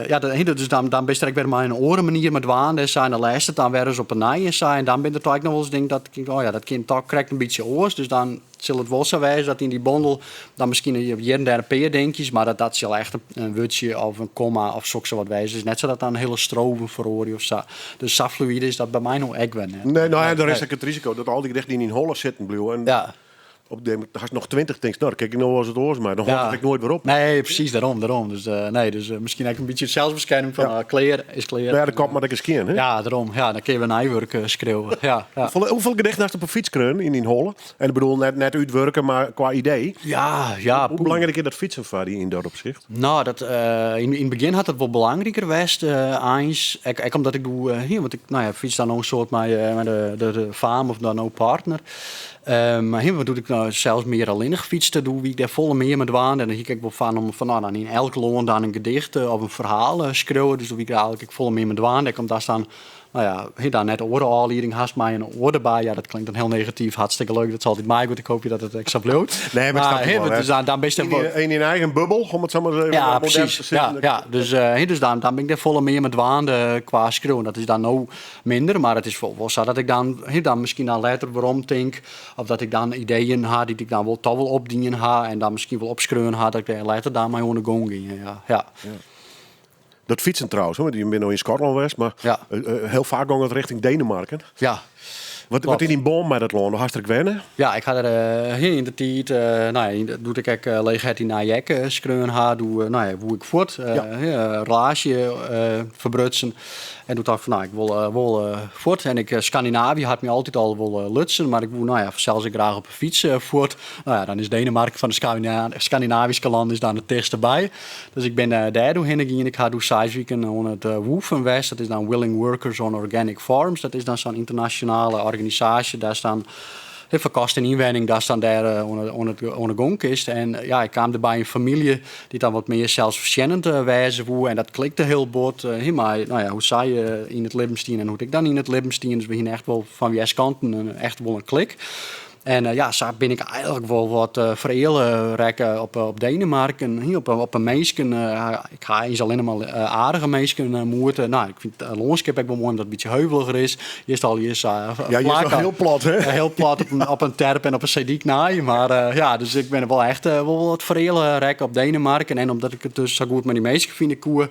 ja, dat, hè, dus dan, dan bist der ek wer mei in oare manier mei dwaande en sa. En dan lêst it dan wer ris op 'e nij en sa. En dan bin der toch ek noch wolris dingen dat ik tink, oh ja, dat kin toch krekt in bytsje oars. Dus dan sil it wol sa wêze dat yn dy bondel dan miskien hjir en dêr in pear dinkjes, mar dat sil echt in wurdsje of in komma of soksawat wêze. It is net sa dat dan hiele strofen feroarje of sa. Dus sa fluïde is dat by my no ek wer net. Nee, no ja, der is ek it risiko dat al dy gedichten yn dyn holle sitten bliuwe. En op de, hast noch 20, tinkst, no, dan kin ik no wolris wat oars mei. Dan hâldt it ek noait wer op. Nee, presys, dêrom, dêrom. Dus nee, dus miskien ek in bytsje selsbeskerming fan, klear is klear. No ja, de kop moat ek ris skjin, hè? Ja, dêrom. Ja, dan kinne we nij wurk skriuwe. Ja, ja. Hoefolle gedichten hast op 'e fyts skreaun yn dyn holle? En ik bedoel, net útwurke, mar kwa idee. Ja, ja, Hoe belangryk is dat fytsen foar dy yn dat opsicht? No, dat, yn it begjin hat dat wol belangriker west, eins. Ek omdat ik doe, hier, want ik, no ja, fyts dan no in soad mei de faam of dan no partner. Mar hè, doe't ik no sels mear allinnich fytste, doe wie ik dêr folle mear mei dwaande. En dan hie ik ek wol fan om fan, no, dan yn elk lân dan in gedicht of in ferhaal skriuwe. Dus doe wie ik der eigentlik ek folle mear mei dwaande. Ek omdat dan, no ja, hè, dan net oare ôflieding hast mei in oar derby. Ja, dat klinkt dan hiel negatyf. Hartstikke leuk dat se altyd meigiet. Ik hoopje dat it ek sa bliuwt. Nee, mar ik snap Mar, it hè, wol, hè. dus dan bist Yn dyn eigen bubbel, om it sa mar even Ja, modern te presys. sizzen. Ja, ja. Dus, hè, dus dan bin ik dêr folle mear mei dwaande kwa skriuwen. Dat is dan no minder, mar it is wol sa dat ik dan, hè, dan miskien dan letter werom tink, of dat ik dan ideeën ha dy't ik dan wol toch wol opdien ha en dan miskien wol opskreaun ha, dat ik dêr letter dan mei oan de gong gean. Ja, ja. Ja. Dat fytsen trouwens, want je binne no yn Skotlân west, mar hiel faak gong it rjochting Denemarken. Ja. Wat is dyn bân mei dat lân? Do hast der ek wenne? Ja, ik ha der yn de tiid, no ja, yn, doe't ik ek Leech Hert yn Nije Ek skreaun ha, doe, no ja, woe ik fuort, relaasje ferbrutsen. En doe tocht ik fan, no, ik wol wol fuort. En ik, Skandinavië hat my altyd al wol lutsen, mar ik woe, no ja, fansels ek graach op 'e fyts fuort. No ja, dan is Denemarken fan de Skandinavyske lannen is dan it tichtste by. Dus ik bin dêr doe hinne gien. Ik ha doe seis wiken oan it WWOOFen west. Dat is dan Willing Workers on Organic Farms. Dat is dan sa'n ynternasjonale organisaasje. Dêr staan foar kost en ynwenning, dêr staan dêr oan de gong kinst. En ja, ik kaam der by in famylje dy't dan wat mear selsfoarsjennend wêze woe. En dat klikte hiel bot mei, no ja, hoe't sy yn it libben stien en hoe't ik dan yn it libben stien. Dus we hiene echt wol fan wjerskanten echt wol in klik. En ja, sa bin ik eigentlik wol wat fereale rekke op Denemarken, hè, op 'e minsken. Ik ha eins allinne mar aardige minsken moete. No, ik fyn it lânskip ek wol moai, omdat it in bytsje heuveliger is. Hjir is it allegear sa Ja, hjir is flak. it hiel plat, hè? Hiel plat op in terp en op 'e seedyk nei. Mar ja, dus ik bin wol echt wol wat fereale rekke op Denemarken. En omdat ik it dus sa goed mei dy minsken fine koe,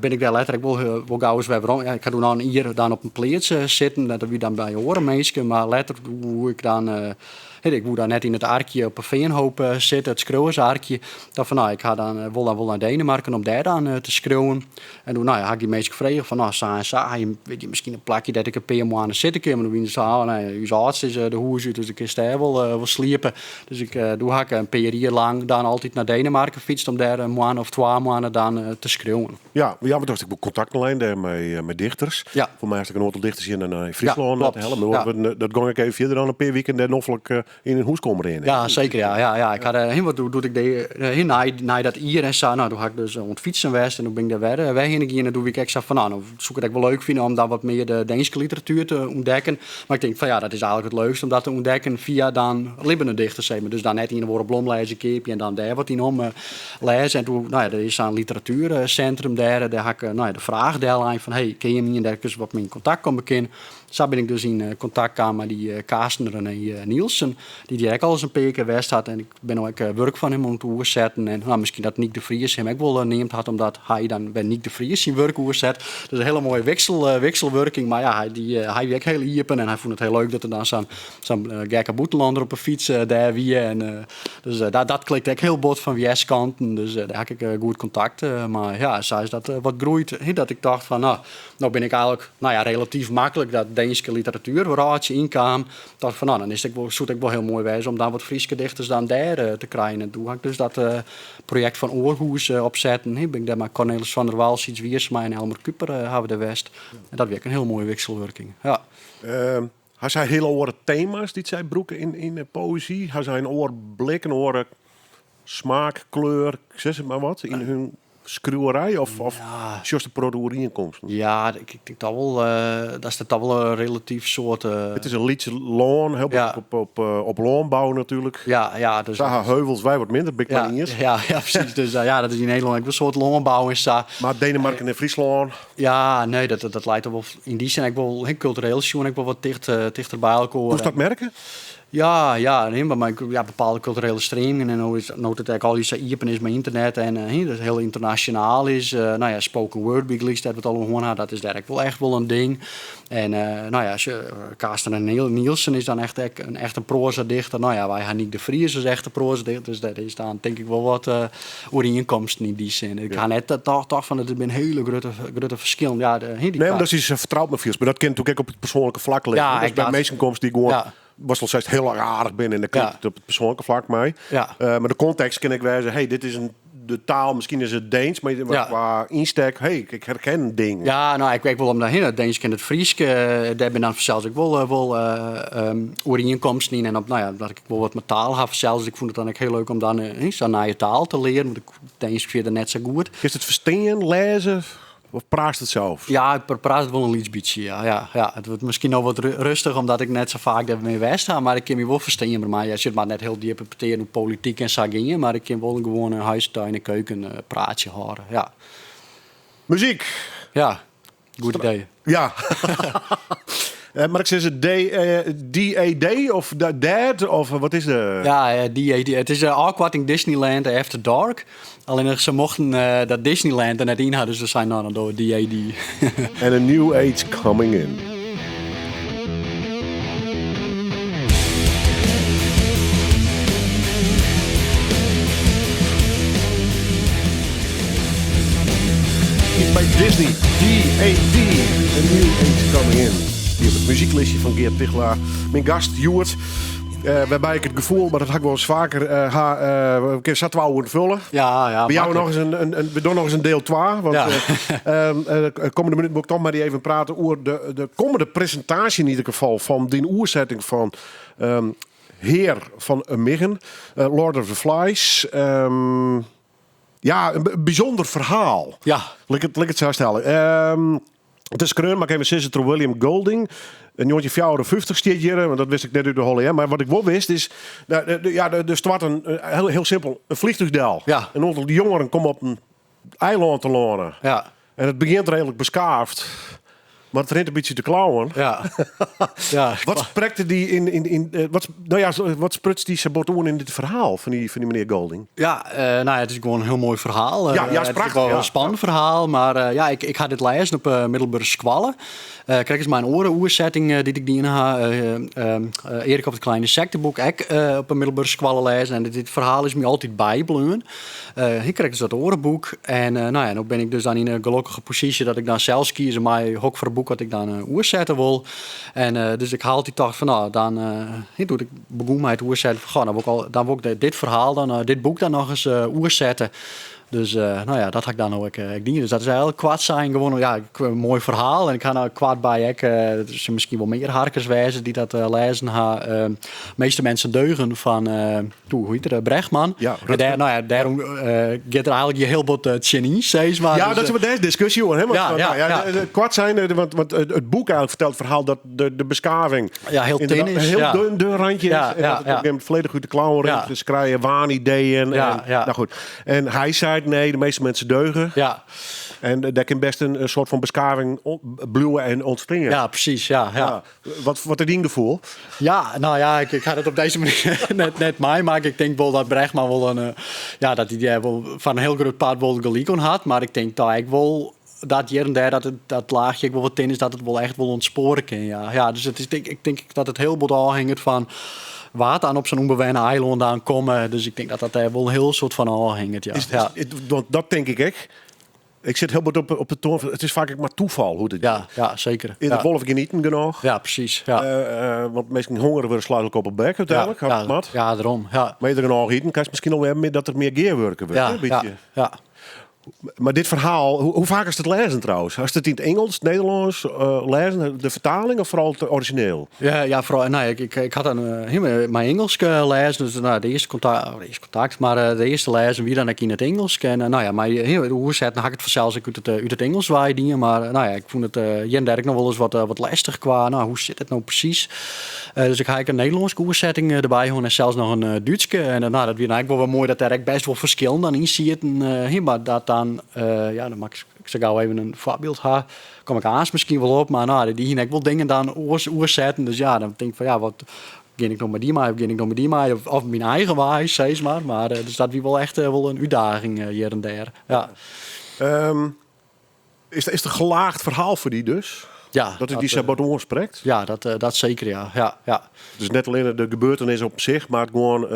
bin ik dêr letter ek wol gau ris wer werom. Ja, ik ha doe noch in jier dan op in pleats sitten. Dat wie dan by oare minsken. Mar letter woe ik dan, ik woe dan net yn it arkje op 'e Feanhoop sitte, it skriuwersarkje. Dat fan, no, ik ha dan, wol dan wol nei Denemarken om dêr dan te skriuwen. En doe, no ja, ha ik dy minsken frege fan, no, sa en sa, ha je, witte je miskien in plakje dêr't ik in pear moannen sitte kin? Mar doe wiene se sa, oh, nee, ús âldste is de hûs út, dus do kinst dêr wol sliepe. Dus ik, doe ha ik in pear jier lang dan altyd nei Denemarken fytst om dêr in moanne of twa moanne dan te skriuwen. Ja, ja, want do hast ek wol kontakten lein dêr mei dichters. Ja. Foar my hast ek in oantal dichters hjir nei Fryslân Ja, te hellen. klopt. Maar Ja. dat gong ek even fierder dan in pear wiken dêr noflik yn in hûskeamer rinne. Ja, seker. Ja, ja, ja. Ik ha dêr, wat doe, doe't ik de, nei, nei dat jier en sa, no, doe ha ik dus oan it fytsen west en doe bin ik dêr wer hinne gien. En doe wie ik ek sa fan, no, no soe ik it ek wol leuk fine om dan wat mear de Deenske literatuer te ûntdekken. Mar ik tink fan ja, dat is eigentlik it leukste om dat te ûntdekken fia dan libbene dichters, sis mar. Dus dan net ien of oare blomlêzer keapje en dan dêr wat yn om lêze. En doe, no ja, der is sa'n literatuersintrum dêr, dêr ha ik, no ja, de fraach dellein fan hey, kin jim ien dêr't ik ris wat mei yn kontakt komme kin? Sa bin ik dus yn kontakt kaam mei dy Carsten René Nielsen, dy't hjir ek al ris in pear kear west hat. En ik bin no ek wurk fan him oan it oersetten. En no, miskien dat Nyk de Vries him ek wol neamd hat, omdat hy dan wer Nyk de Vries syn wurk oerset. Dus in hiele moaie wikselwurking. Mar ja, hy wie ek hiel iepen en hy fûn it hiel leuk dat der dan sa'n gekke bûtenlanner op 'e fyts dêr wie. En dus dat klikt ek hiel bot fan wjerskanten. Dus dêr ha ik ek goed kontakt mei. Ja, sa is dat wat groeid. Dat ik tocht fan, no, no bin ik eigenlik, no ja, relatyf maklik dat Deenske literatuerwrâldsje ynkaam. Tocht fan, no, dan is it ek wol, soe it ek wol hiel moai wêze om dan wat Fryske dichters dan dêr te krijen. En doe ha ik dus dat projekt fan Oarhûs opsetten. Bin ik dêr mei Cornelis van der Wal, Syds Wiersma en Elmer Kuper hawwe we dêr west. En dat wie ek in hiel moaie wikselwurking. Ja. Ha sy hiele oare tema's dy't sy brûke yn de poëzy? Ha sy in oar blik, in oare smaak, kleur, sis it mar wat, yn hun skriuwerij? Of sjochst in protte oerienkomsten? Ja, ik tink toch wol, dat is toch wol in relatyf soart. It is in lyts lân, hiel Ja. op lânbou natuerlik. Ja, ja, dus Sy ha heuvels, wy wat minder, bin ik ja, mei iens. ja, ja, presys. Dus ja, dat is yn Nederlân ek wol in soart lânbou en sa. Mar Denemarken en Fryslân. Ja, nee, dat leit toch wol yn dy sin ek wol, hè, kultureel sjoen ek wol wat tichter by elkoar. Koest dat merke? Ja, ja, nee, mar mei, ja, bepaalde kulturele streamingen en no is, no't it ek allegear sa iepen is mei ynternet en hè, dat it hiel ynternasjonaal is. No ja, spoken word bygelyks, dêr't we it al oer hân ha, dat is dêr ek wol echt wol in ding. En no ja, Carsten en Nielsen is dan echt ek in echte proazadichter. No ja, wy ha Nyk de Vries as echte proazadichter, dus dêr is dan tink ik wol wat oerienkomsten yn dy sin. Ik ha net tocht fan it binne hiele grutte ferskillen. Ja, de, hè, dy Nee, omdat se fertroud mei fielst. Mar dat kin natuerlik ek op it persoanlike flak lizze. Ja, Datst ek by dat. minsken komst dy't gewoan Ja. watst al seist, hiel aardich binne en dan klikt Ja. it op it persoanlike flak mei. Ja. Mar de kontekst kin ek wêze, hey, dit is in, de taal, miskien is it Deens, mar Ja. kwa ynstek, hey, ik herken dingen. Ja, no, ik weet wol om daarhinne. Het Deensk en it Frysk, dêr binne dan fansels ek wol oerienkomsten yn. En op, no ja, dat ik wol wat mei taal ha fansels. Ik fûn it dan ek hiel leuk om dan sa'n nije taal te learen, want ik Deensk fierder net sa goed. Kinst it ferstean, lêze of praatst it sels? Ja, ik praat it wol in lyts bytsje, ja. Ja, ja. It wurdt miskien no wat rêstich, omdat ik net sa faak dêrmei west ha, mar ik kin my wol ferstean. Mar ja, it moat net hiel djip petearen oer polityk en sa gean, mar ik kin wol in gewoan huis, tuin en keuken praatsje hâlde, ja. Muzyk! Ja, goed idee. Ja. Mar ik sis it DAD of Dad of wat is de... Ja, DAD. It is de ôfkoarting Disneyland After Dark. Allinnich se mochten dat Disneyland der net yn ha, dus we seinen no, dan dogge we DAD. And a new age coming in. By Disney, DAD, A New Age Coming In. Dy op it muzyklistje fan Geart Tigchelaar. Myn gast hjoed, wêrby ik it gefoel, mar dat ha ik wolris faker, ha, we kinne sa twa oeren fulle. Ja, ja, We jouwe maklik. noch ris in, we dogge noch ris in diel 2. Want kommende minút wol ik toch mei dy even prate oer de kommende presintaasje yn ieder gefal fan dyn oersetting fan Hear fan 'e Miggen, Lord of the Flies. Ja, in bysûnder ferhaal. Lit ik it sa stelle. It is skreaun, mar ik even sizze, troch William Golding. In 1954 stiet hjir, want dat wist ik net út de holle. Hè. Mar wat ik wol wist is, nou, ja, der stoart in, hiel simpel, in fleantúch del. In oantal jongeren komme op in eilân te lânen. En it begjint reedlik beskaafd, mar it rint in bytsje te klauwen. Wat sprekte dy yn, wat, no ja, wat spruts dy sa bot oan yn dit ferhaal fan dy menear Golding? Ja, no ja, it is gewoan in hiel moai ferhaal. Ja, ja, It is prachtig, wol ja. in spannend ferhaal, mar ja, ik ha dit lêzen op middelbere skoalle. Krekt as mei in oare oersetting dy't ik dien ha, Erik of het Kleine Insectenboek, ek op 'e middelbere skoalle lêzen. En dit ferhaal is my altyd bybleaun. Krekt as dat oare boek. En no ja, no bin ik dus dan yn 'e gelokkige posysje dat ik dan sels kieze mei hokfoar boek dat ik dan oersette wol. En dus ik ha altyd tocht fan, no, dan, doe't ik begûn mei it oersetten, fan, goh, dan wol ik al, dan wol ik dit ferhaal dan, dit boek dan noch ris oersette. Dus no ja, dat ha ik dan no ek dien. Dus dat is eigenlik koart sein gewoan, ja, in moai ferhaal. En ik ha no koart by ek, der sille miskien wol mear harkers wêze dy't dat lêzen ha. Meeste mensen deugen fan, toe, hoe hjit er, Bregman. Ja, En Rutger. dêr, no ja, dêrom giet er eigenlik hjir hiel bot tsjinyn, sis mar. Ja, Dus, dat is wat dêr diskusje oer, hè? Want, want, nou ja, koart sein, want it boek eigenlik fertelt it ferhaal dat de beskaving Ja, hiel tin ynderdaad is, in hiel ja. dun randje is. En dat it op in gegeven momint folledich út de klauwen rint. Dus krije waanideeën. En, nou goed. En hy sei, ek nee, de meeste mensen deugen. Ja. En dêr kin best in soart fan beskaving bliuwe en ûntstean. Ja, presys. Ja. Wat is dyn gefoel? Ja, no ja, ik ha it op dizze manier net meimakke. Ik tink wol dat Bregman wol in, ja, dat hy dêr wol foar in hiel grut part wol gelyk oan hat. Mar ik tink toch ek wol dat hjir en dêr dat it, dat laachje ek wol wat tin is, dat it wol echt wol ûntspoare kin. Ja. Ja, dus it is, ik tink dat it hiel bot ôfhinget fan wa't dan op sa'n ûnbewenne eilân dan komme. Dus ik tink dat dat dêr wol in hiel soad fan ôfhinget. Ja. Ja. Want dat tink ik ek. Ik sit hiel bot op de toan. It is faak ek mar tafal hoe't it Ja, ja, seker. Is der wol of gjin iten genôch? Ja, presys. Ja. Want minsken honger wurde sluitlik op 'e bek úteinlik. Ja, ja, ja, dêrom. Ja. Mar is der genôch iten, kinst miskien al wer mear dat der mear gearwurke wurdt. Ja, hè, bytsje. ja, ja. Mar dit ferhaal, hoe faak hast it lêzen trouwens? Hast it yn it Ingelsk, Nederlânsk lêzen, de fertaling of foaral it orizjineel? Ja, ja, foaral, no, ik ha dan mei Ingelsk lêzen, dus no, de earste kontakt, oh, de earste kontakt, mar de earste lêzen wie dan ek yn it Ingelsk. En no ja, mei de oersetten ha ik it fansels ek út it Ingelsk wei dien, mar no ja, ik fûn it hjir en dêr ek noch wolris wat lestich kwa, no, hoe sit it no presys? Dus ik ha ek in Nederlânske oersetting derby hân en sels noch in Dútske. En no, dat wie dan ek wol wer moai dat dêr ek bêst wol ferskillen dan yn sieten. Mar dat dan, ja, dan moat ik sa gau even in foarbyld ha. Kom ik aanst miskien wol op, mar no, dy hiene ek wol dingen dan oars oersetten. Dus ja, dan tink ik fan ja, wat gean ik no mei dy mei of gean ik no mei dy mei? Of myn eigen wei, sis mar. Mar dus dat wie wol echt wol in útdaging hjir en dêr. Ja. Is it in gelaagd ferhaal foar dy dus? Ja. Dat it dy sa bot oansprekt? Ja, dat seker, ja. Ja, ja. Dus net allinne de gebeurtenis op sich, mar gewoan...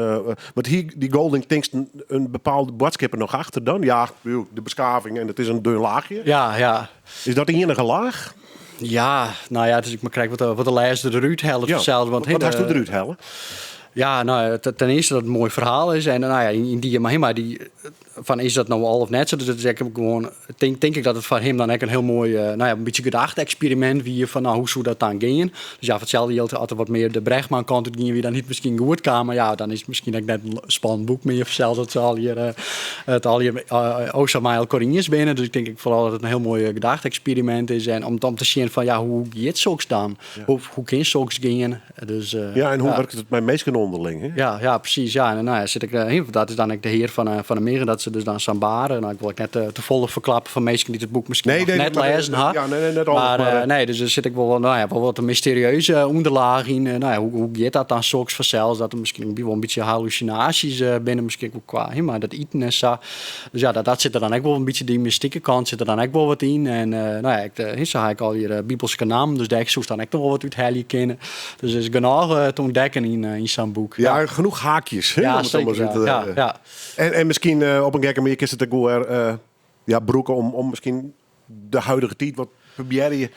Want hie dy Golding tinkst in bepaalde boadskip der noch achter dan? Ja, de beskaving en it is in dun laachje. Ja, ja. Is dat de iennige laach? Ja, no ja, dus ik mar krekt wat de lêzer derút hellet Ja, fansels. Want, wat hast do derút helle? Ja, no, ten earste dat it in moai ferhaal is. En no ja, yn dy, mar dy, fan is dat no al of net sa? Dus dat is ek gewoan, tink ik dat it foar him dan ek in hiel moai, no ja, in bytsje gedachte-eksperimint wie fan, no, hoe soe dat dan gean? Dus ja, foar itselde jild, as der wat mear de Bregman kant út gien wie, dan hie it miskien goed kaam. Mar ja, dan is it miskien ek net in spannend boek mear fansels dat se allegear, it allegear o sa mei elkoar iens binne. Dus ik tink ek foaral dat it in hiel moai gedachte-eksperimint is. En om te sjen fan, ja, hoe giet soks dan? Hoe kin soks gean? Dus, Ja, en hoe ja. wurket it mei minsken ûnderling? Hè? Ja, ja, presys. Ja, en, no ja, sit ik, dat is dan ek de hear fan de miggen, dat se dus dan sa'n bare. No, ik wol ek net te folle ferklappe foar minsken dy't it boek miskien Nee, noch nee, net mar, lêzen ha. Ja, nee, nee, net alles, Maar, mar, nee, dus der sit ek wol, no ja, wol wat in mysterieuze ûnderlaach yn. No ja, hoe giet dat dan soks fansels? Dat der miskien wol in bytsje hallusinaasjes binne, miskien ek wol kwa, hè, mei dat iten en sa. Dus ja, dat sit der dan ek wol in bytsje, dy mystike kant sit der dan ek wol wat yn. En no ja, ek, sa ha ik allegear bibelske nammen, dus dêr soest dan ek noch wol wat úthelje kinne. Dus der is genôch te ûntdekken yn sa'n boek. Ja, genoeg haakjes. Hè, Ja, om it seker, mar sa ja. te Ja, ja. En miskien op in gekke manier kinst it ek wol wer ja, brûke om miskien de huidige tiid wat probearje.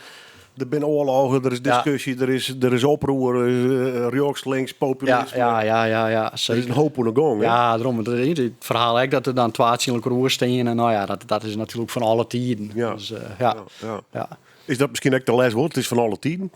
Der binne oarloggen, der is diskusje, der is oproer, der is rjochts, links, populisme. Ja, ja, ja, ja, Der is seker. in hoop oan de gong. Hè? Ja, dêrom. Want it ferhaal ek dat der dan twa tsjin elkoar oer stean. En no ja, dat is natuerlik fan alle tiden. Ja. Dus, ja. Ja, ja. Ja. Is dat miskien ek de les wol? It is fan alle tiden.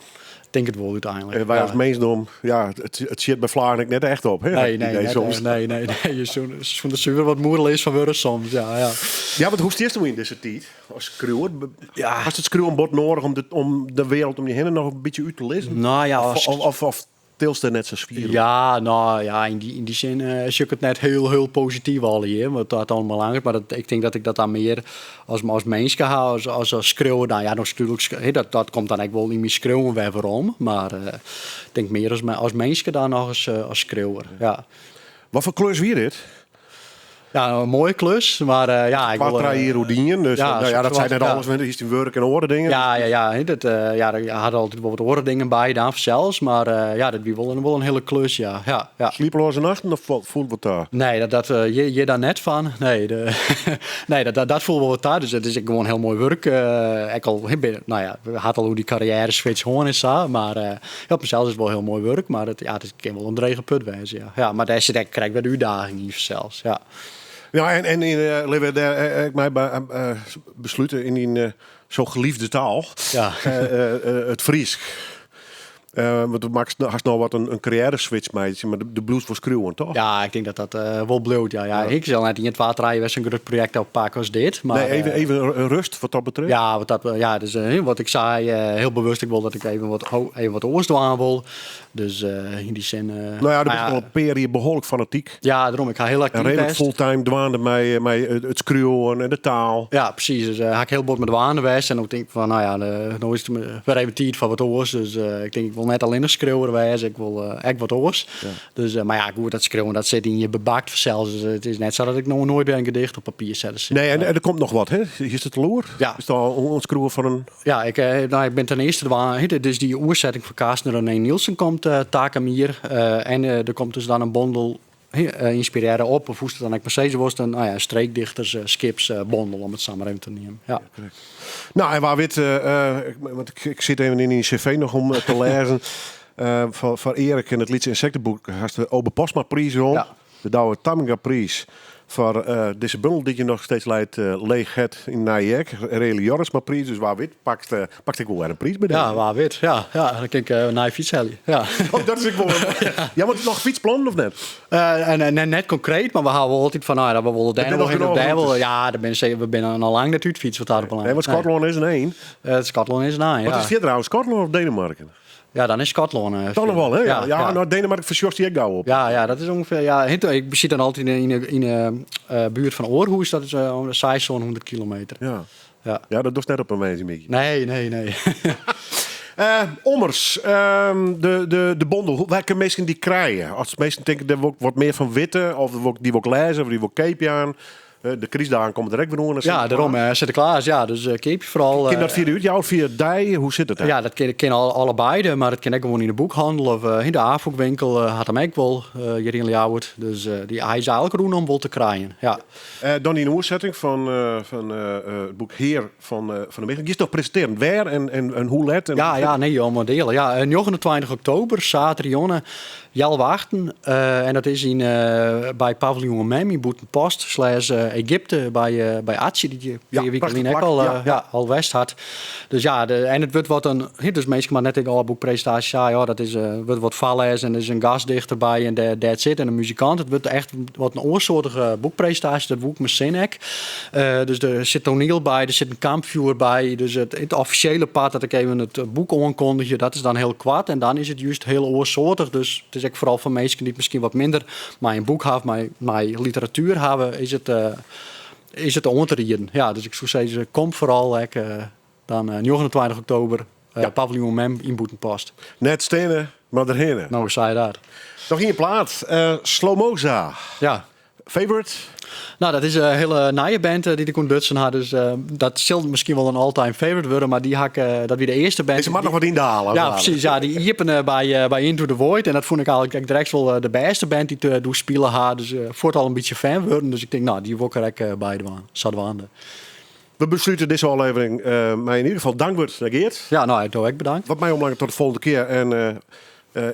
Ik tink it wol úteinlik. En wy Ja. as minsdom, ja, it sjit by flagen ek net echt op. Hè? Nee, Dat nee, idee net, soms. nee, nee, nee. Je soe der suver wat moedeleas fan wurde soms. Ja, ja. Ja, want hoe stiest do yn dizze tiid as skriuwer? Ja. Hast it skriuwen bot nedich om de wereld om je hinne noch in bytsje út te lizzen? No ja, Of as tilst der net sa swier oer? Ja, no ja, yn dy sin sjoch ik it net hiel, hiel posityf allegear, wat dat oanbelanget. Mar ik tink dat ik dat dan mear as minske ha, as skriuwer. Dan, ja, natuerlik, hè, dat komt dan ek wol yn myn skriuwen wer werom. Mar ik tink mear as minske dan noch as skriuwer. Ja. Wat foar klus wie dit? Ja, in moaie klus, mar ja, ik Twa, wol, trije jier oer dien, dus, ja, no ja, dat sei net ja. alles, want is dyn wurk en oare dingen. Ja, ja, ja, hè, dat, ja, der hat altyd wol wat oare dingen by dan fansels, mar ja, dat wie wol in hiele klus, ja. Ja, ja. Sliepleaze nachten of foel wat ta? Nee, dat hjir dan net fan. Nee, nee, dat foel wol wat ta. Dus it is ek gewoan hiel moai wurk. Ek al, hè, bin, no ja, we hat al oer dy karriêre switch hân en sa, mar ja, op himsels is it wol hiel moai wurk, mar it, ja, it kin wol in drege put wêze, ja. Ja, mar dêr sit ek krekt wer de útdaging yn fansels, ja. Ja, en yn litte we dêr ek mei beslute yn dyn zo geliefde taal. Ja. It Frysk. Want do makkest, hast no wat in karriêre switch meitsje, mar do bliuwst wol skriuwen, toch? Ja, ik tink dat dat wol bliuwt. Ja, ja. Ik sil net ien, twa, trije wer sa'n grut projekt oppakke as dit. Mar, Nee, even in rust wat dat betreft. Ja, wat dat, ja, dus, wat ik sei, heel bewust, ik wol dat ik even wat oars dwaan wol. Dus yn dy sin. Nou ja, do bist al in pear jier behoarlik fanatyk. Ja, dêrom, ik ha hiel aktyf En redelijk west. fulltime dwaande mei it skriuwen en de taal. Ja, presys. Dus ha ik hiel bot mei dwaande west. En no tink ik fan, nou ja, no is it wer even tiid foar wat oars. Dus ik tink, ik wol net allinnich skriuwer wêze, ik wol ek wat oars. Dus, mar ja, goed, dat skriuwen dat sit yn je bebakt fansels. Dus it is net sa dat ik no noait wer in gedicht op papier sette sil. Nee, en der komt noch wat, hè? Is it al oer? Ja. Bist al oan it skriuwen fan in... Ja, ik, nou, ik bin ten earste dwaande. Dus dy oersetting fan Karsten René Nielsen komt takom jier. En der komt dus dan in bondel ynspirearre op, of hoe'tst it dan ek mar sizze wolst, in, nou ja, streekdichterskipsbondel, om it sa mar even te neamen. Ja. Nou, en wa wit, want ik sit even yn dyn cv noch om te lêzen. Foar Erik en it Lytse Ynsekteboek hast de Obe Postma-priis wûn. Ja. De Douwe Tamminga-priis foar dizze bundel dy't hjir noch steeds leit, Leech Hert yn Nije Jek. Rely Jorritsma-priis, dus wa wit pakst pakst ek wol wer in priis by Ja, dizze. wa wit. Ja, ja, dan kin ik in nije fyts helje. Ja. Oh, dat is ek wol. Ja, want noch fytsplannen of net? En net konkreet, mar we hawwe wol altyd fan, nou ja, we wolle dêr binne noch noch hinne of genôch dêr wolle. rûtes. Ja, der binne seker, we binne noch lang net útfytst wat dat Nee, oanbelanget. want Skotlân is in ein. Skotlân is in ein, Wat ja. is fierder ôf, Skotlân of Denemarken? Ja, dan is Skotlân. Dan noch wol, hè? Ja, Ja, ja, ja. nou, Denemarken fersjochst dy ek gau op. Ja, ja, dat is ûngefear. Ja, hint, ik sit dan altyd yn 'e buert fan Aarhus, dat is om de 600 kilometer. Ja. Ja. Ja, dat dochst net op in woansdeimiddei. Nee, nee, nee. Ommers, de bondel, wêr kinne minsken dy krije? As minsken tinke, dêr wol ik wat mear fan witte, of dy wol ik lêze, of dy wol ik keapje aan. De krystdagen komme der ek wer oan. Ja, dêrom, Sinteklaas, ja, dus keapje foaral. Kin dat fia de útjouwer, fia dy? Hoe sit it dêr? Ja, dat kin allebeide, mar it kin ek gewoan yn de boekhannel of yn de Afûkwinkel hat him ek wol, hjir yn Ljouwert. Dus dy, hy is eigentlik rûnom wol te krijen, ja. Dan dyn oersetting fan it boek Hear fan de Michel. Giest noch presintearjen? Wêr en hoe let? En Ja, ja, nee, joh, mar delen. Ja, 29 oktober, saterdeitejûn, Healwei achten, en dat is yn, by Paviljoen Mem yn Bûtenpost, slash Egypte, by Atsje, dy't je Ja, pear wiken prachtich lyn ek plak, ja. al west hat. Dus ja, de, en it wurdt wat in, hè, dus minsken moatte net tinke, oh, boekpresintaasje, ja, ja, dat is, wurdt wat foarlêzen en der is in gastdichter by en that's it, en in muzikant. It wurdt echt wat in oarsoartige boekpresintaasje, dat woe ik mei sin ek. Dus der sit toaniel by, der sit in kampfjoer by. Dus it offisjele part dat ik even it boek oankondigje, dat is dan hiel koart. En dan is it just hiel oarsoartich. Dus it is ek foaral foar minsken dy't miskien wat minder mei in boek hawwe, mei literatuer hawwe, is it oan te rieden. Ja, dus ik soe sizze, kom foaral ek dan 29 oktober, Paviljoen Mem yn Bûtenpost. Net steane, mar derhinne. No, sei dat. Noch ien plaat, Slomoza. Ja. Favorite? Nou, dat is in hiele nije band dy't ik ûntdutsen ha. Dus dat sil miskien wol in all-time favorite wurde. Mar dy ha ik, dat wie de earste band. Dizze moat noch wat yndale. Ja, presys. Ja, dy iepene by Into the Void. En dat fûn ik eigentlik direkt wol de bêste band dy't doe spile ha. Dus fuort al in bytsje fan wurden. Dus ik tink, nou, dy wol ik der ek by dwaan. Sadwaande. We beslute dizze ôflevering mei yn ieder gefal dankwurd nei Geart. Ja, nou, ik doe ek bedankt. Wat my oanbelanget tot de folgjende kear. En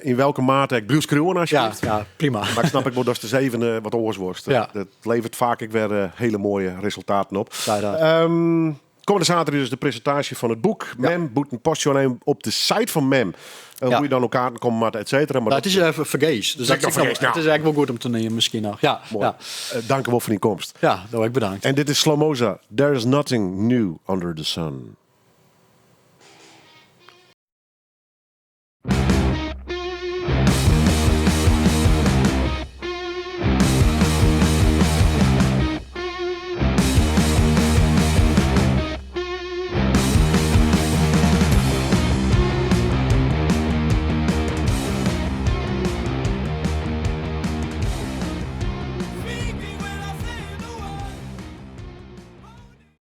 yn welke mate ek bliuw skriuwen alsjeblieft. Ja, ja, prima. Mar ik snap ek wol datst ris even wat oars wolst. Ja. Dat leveret faak ek wer hiele moaie resultaten op. Sei dat. Kommende saterdei dus de presintaasje fan it boek. Ja. Mem, Bûtenpost, even op de site fan Mem. Ja. Hoe je dan elkaar komen moat, et cetera. Maar Nou, dat it is fergees. Dus Is ek dat is nog ek fergees, nog, nou. it is ek wol goed om te neamen miskien noch. Ja, Moai. ja. Dank wol foar dyn komst. Ja, doe ek bedankt. En dit is Slomoza. There is nothing new under the sun.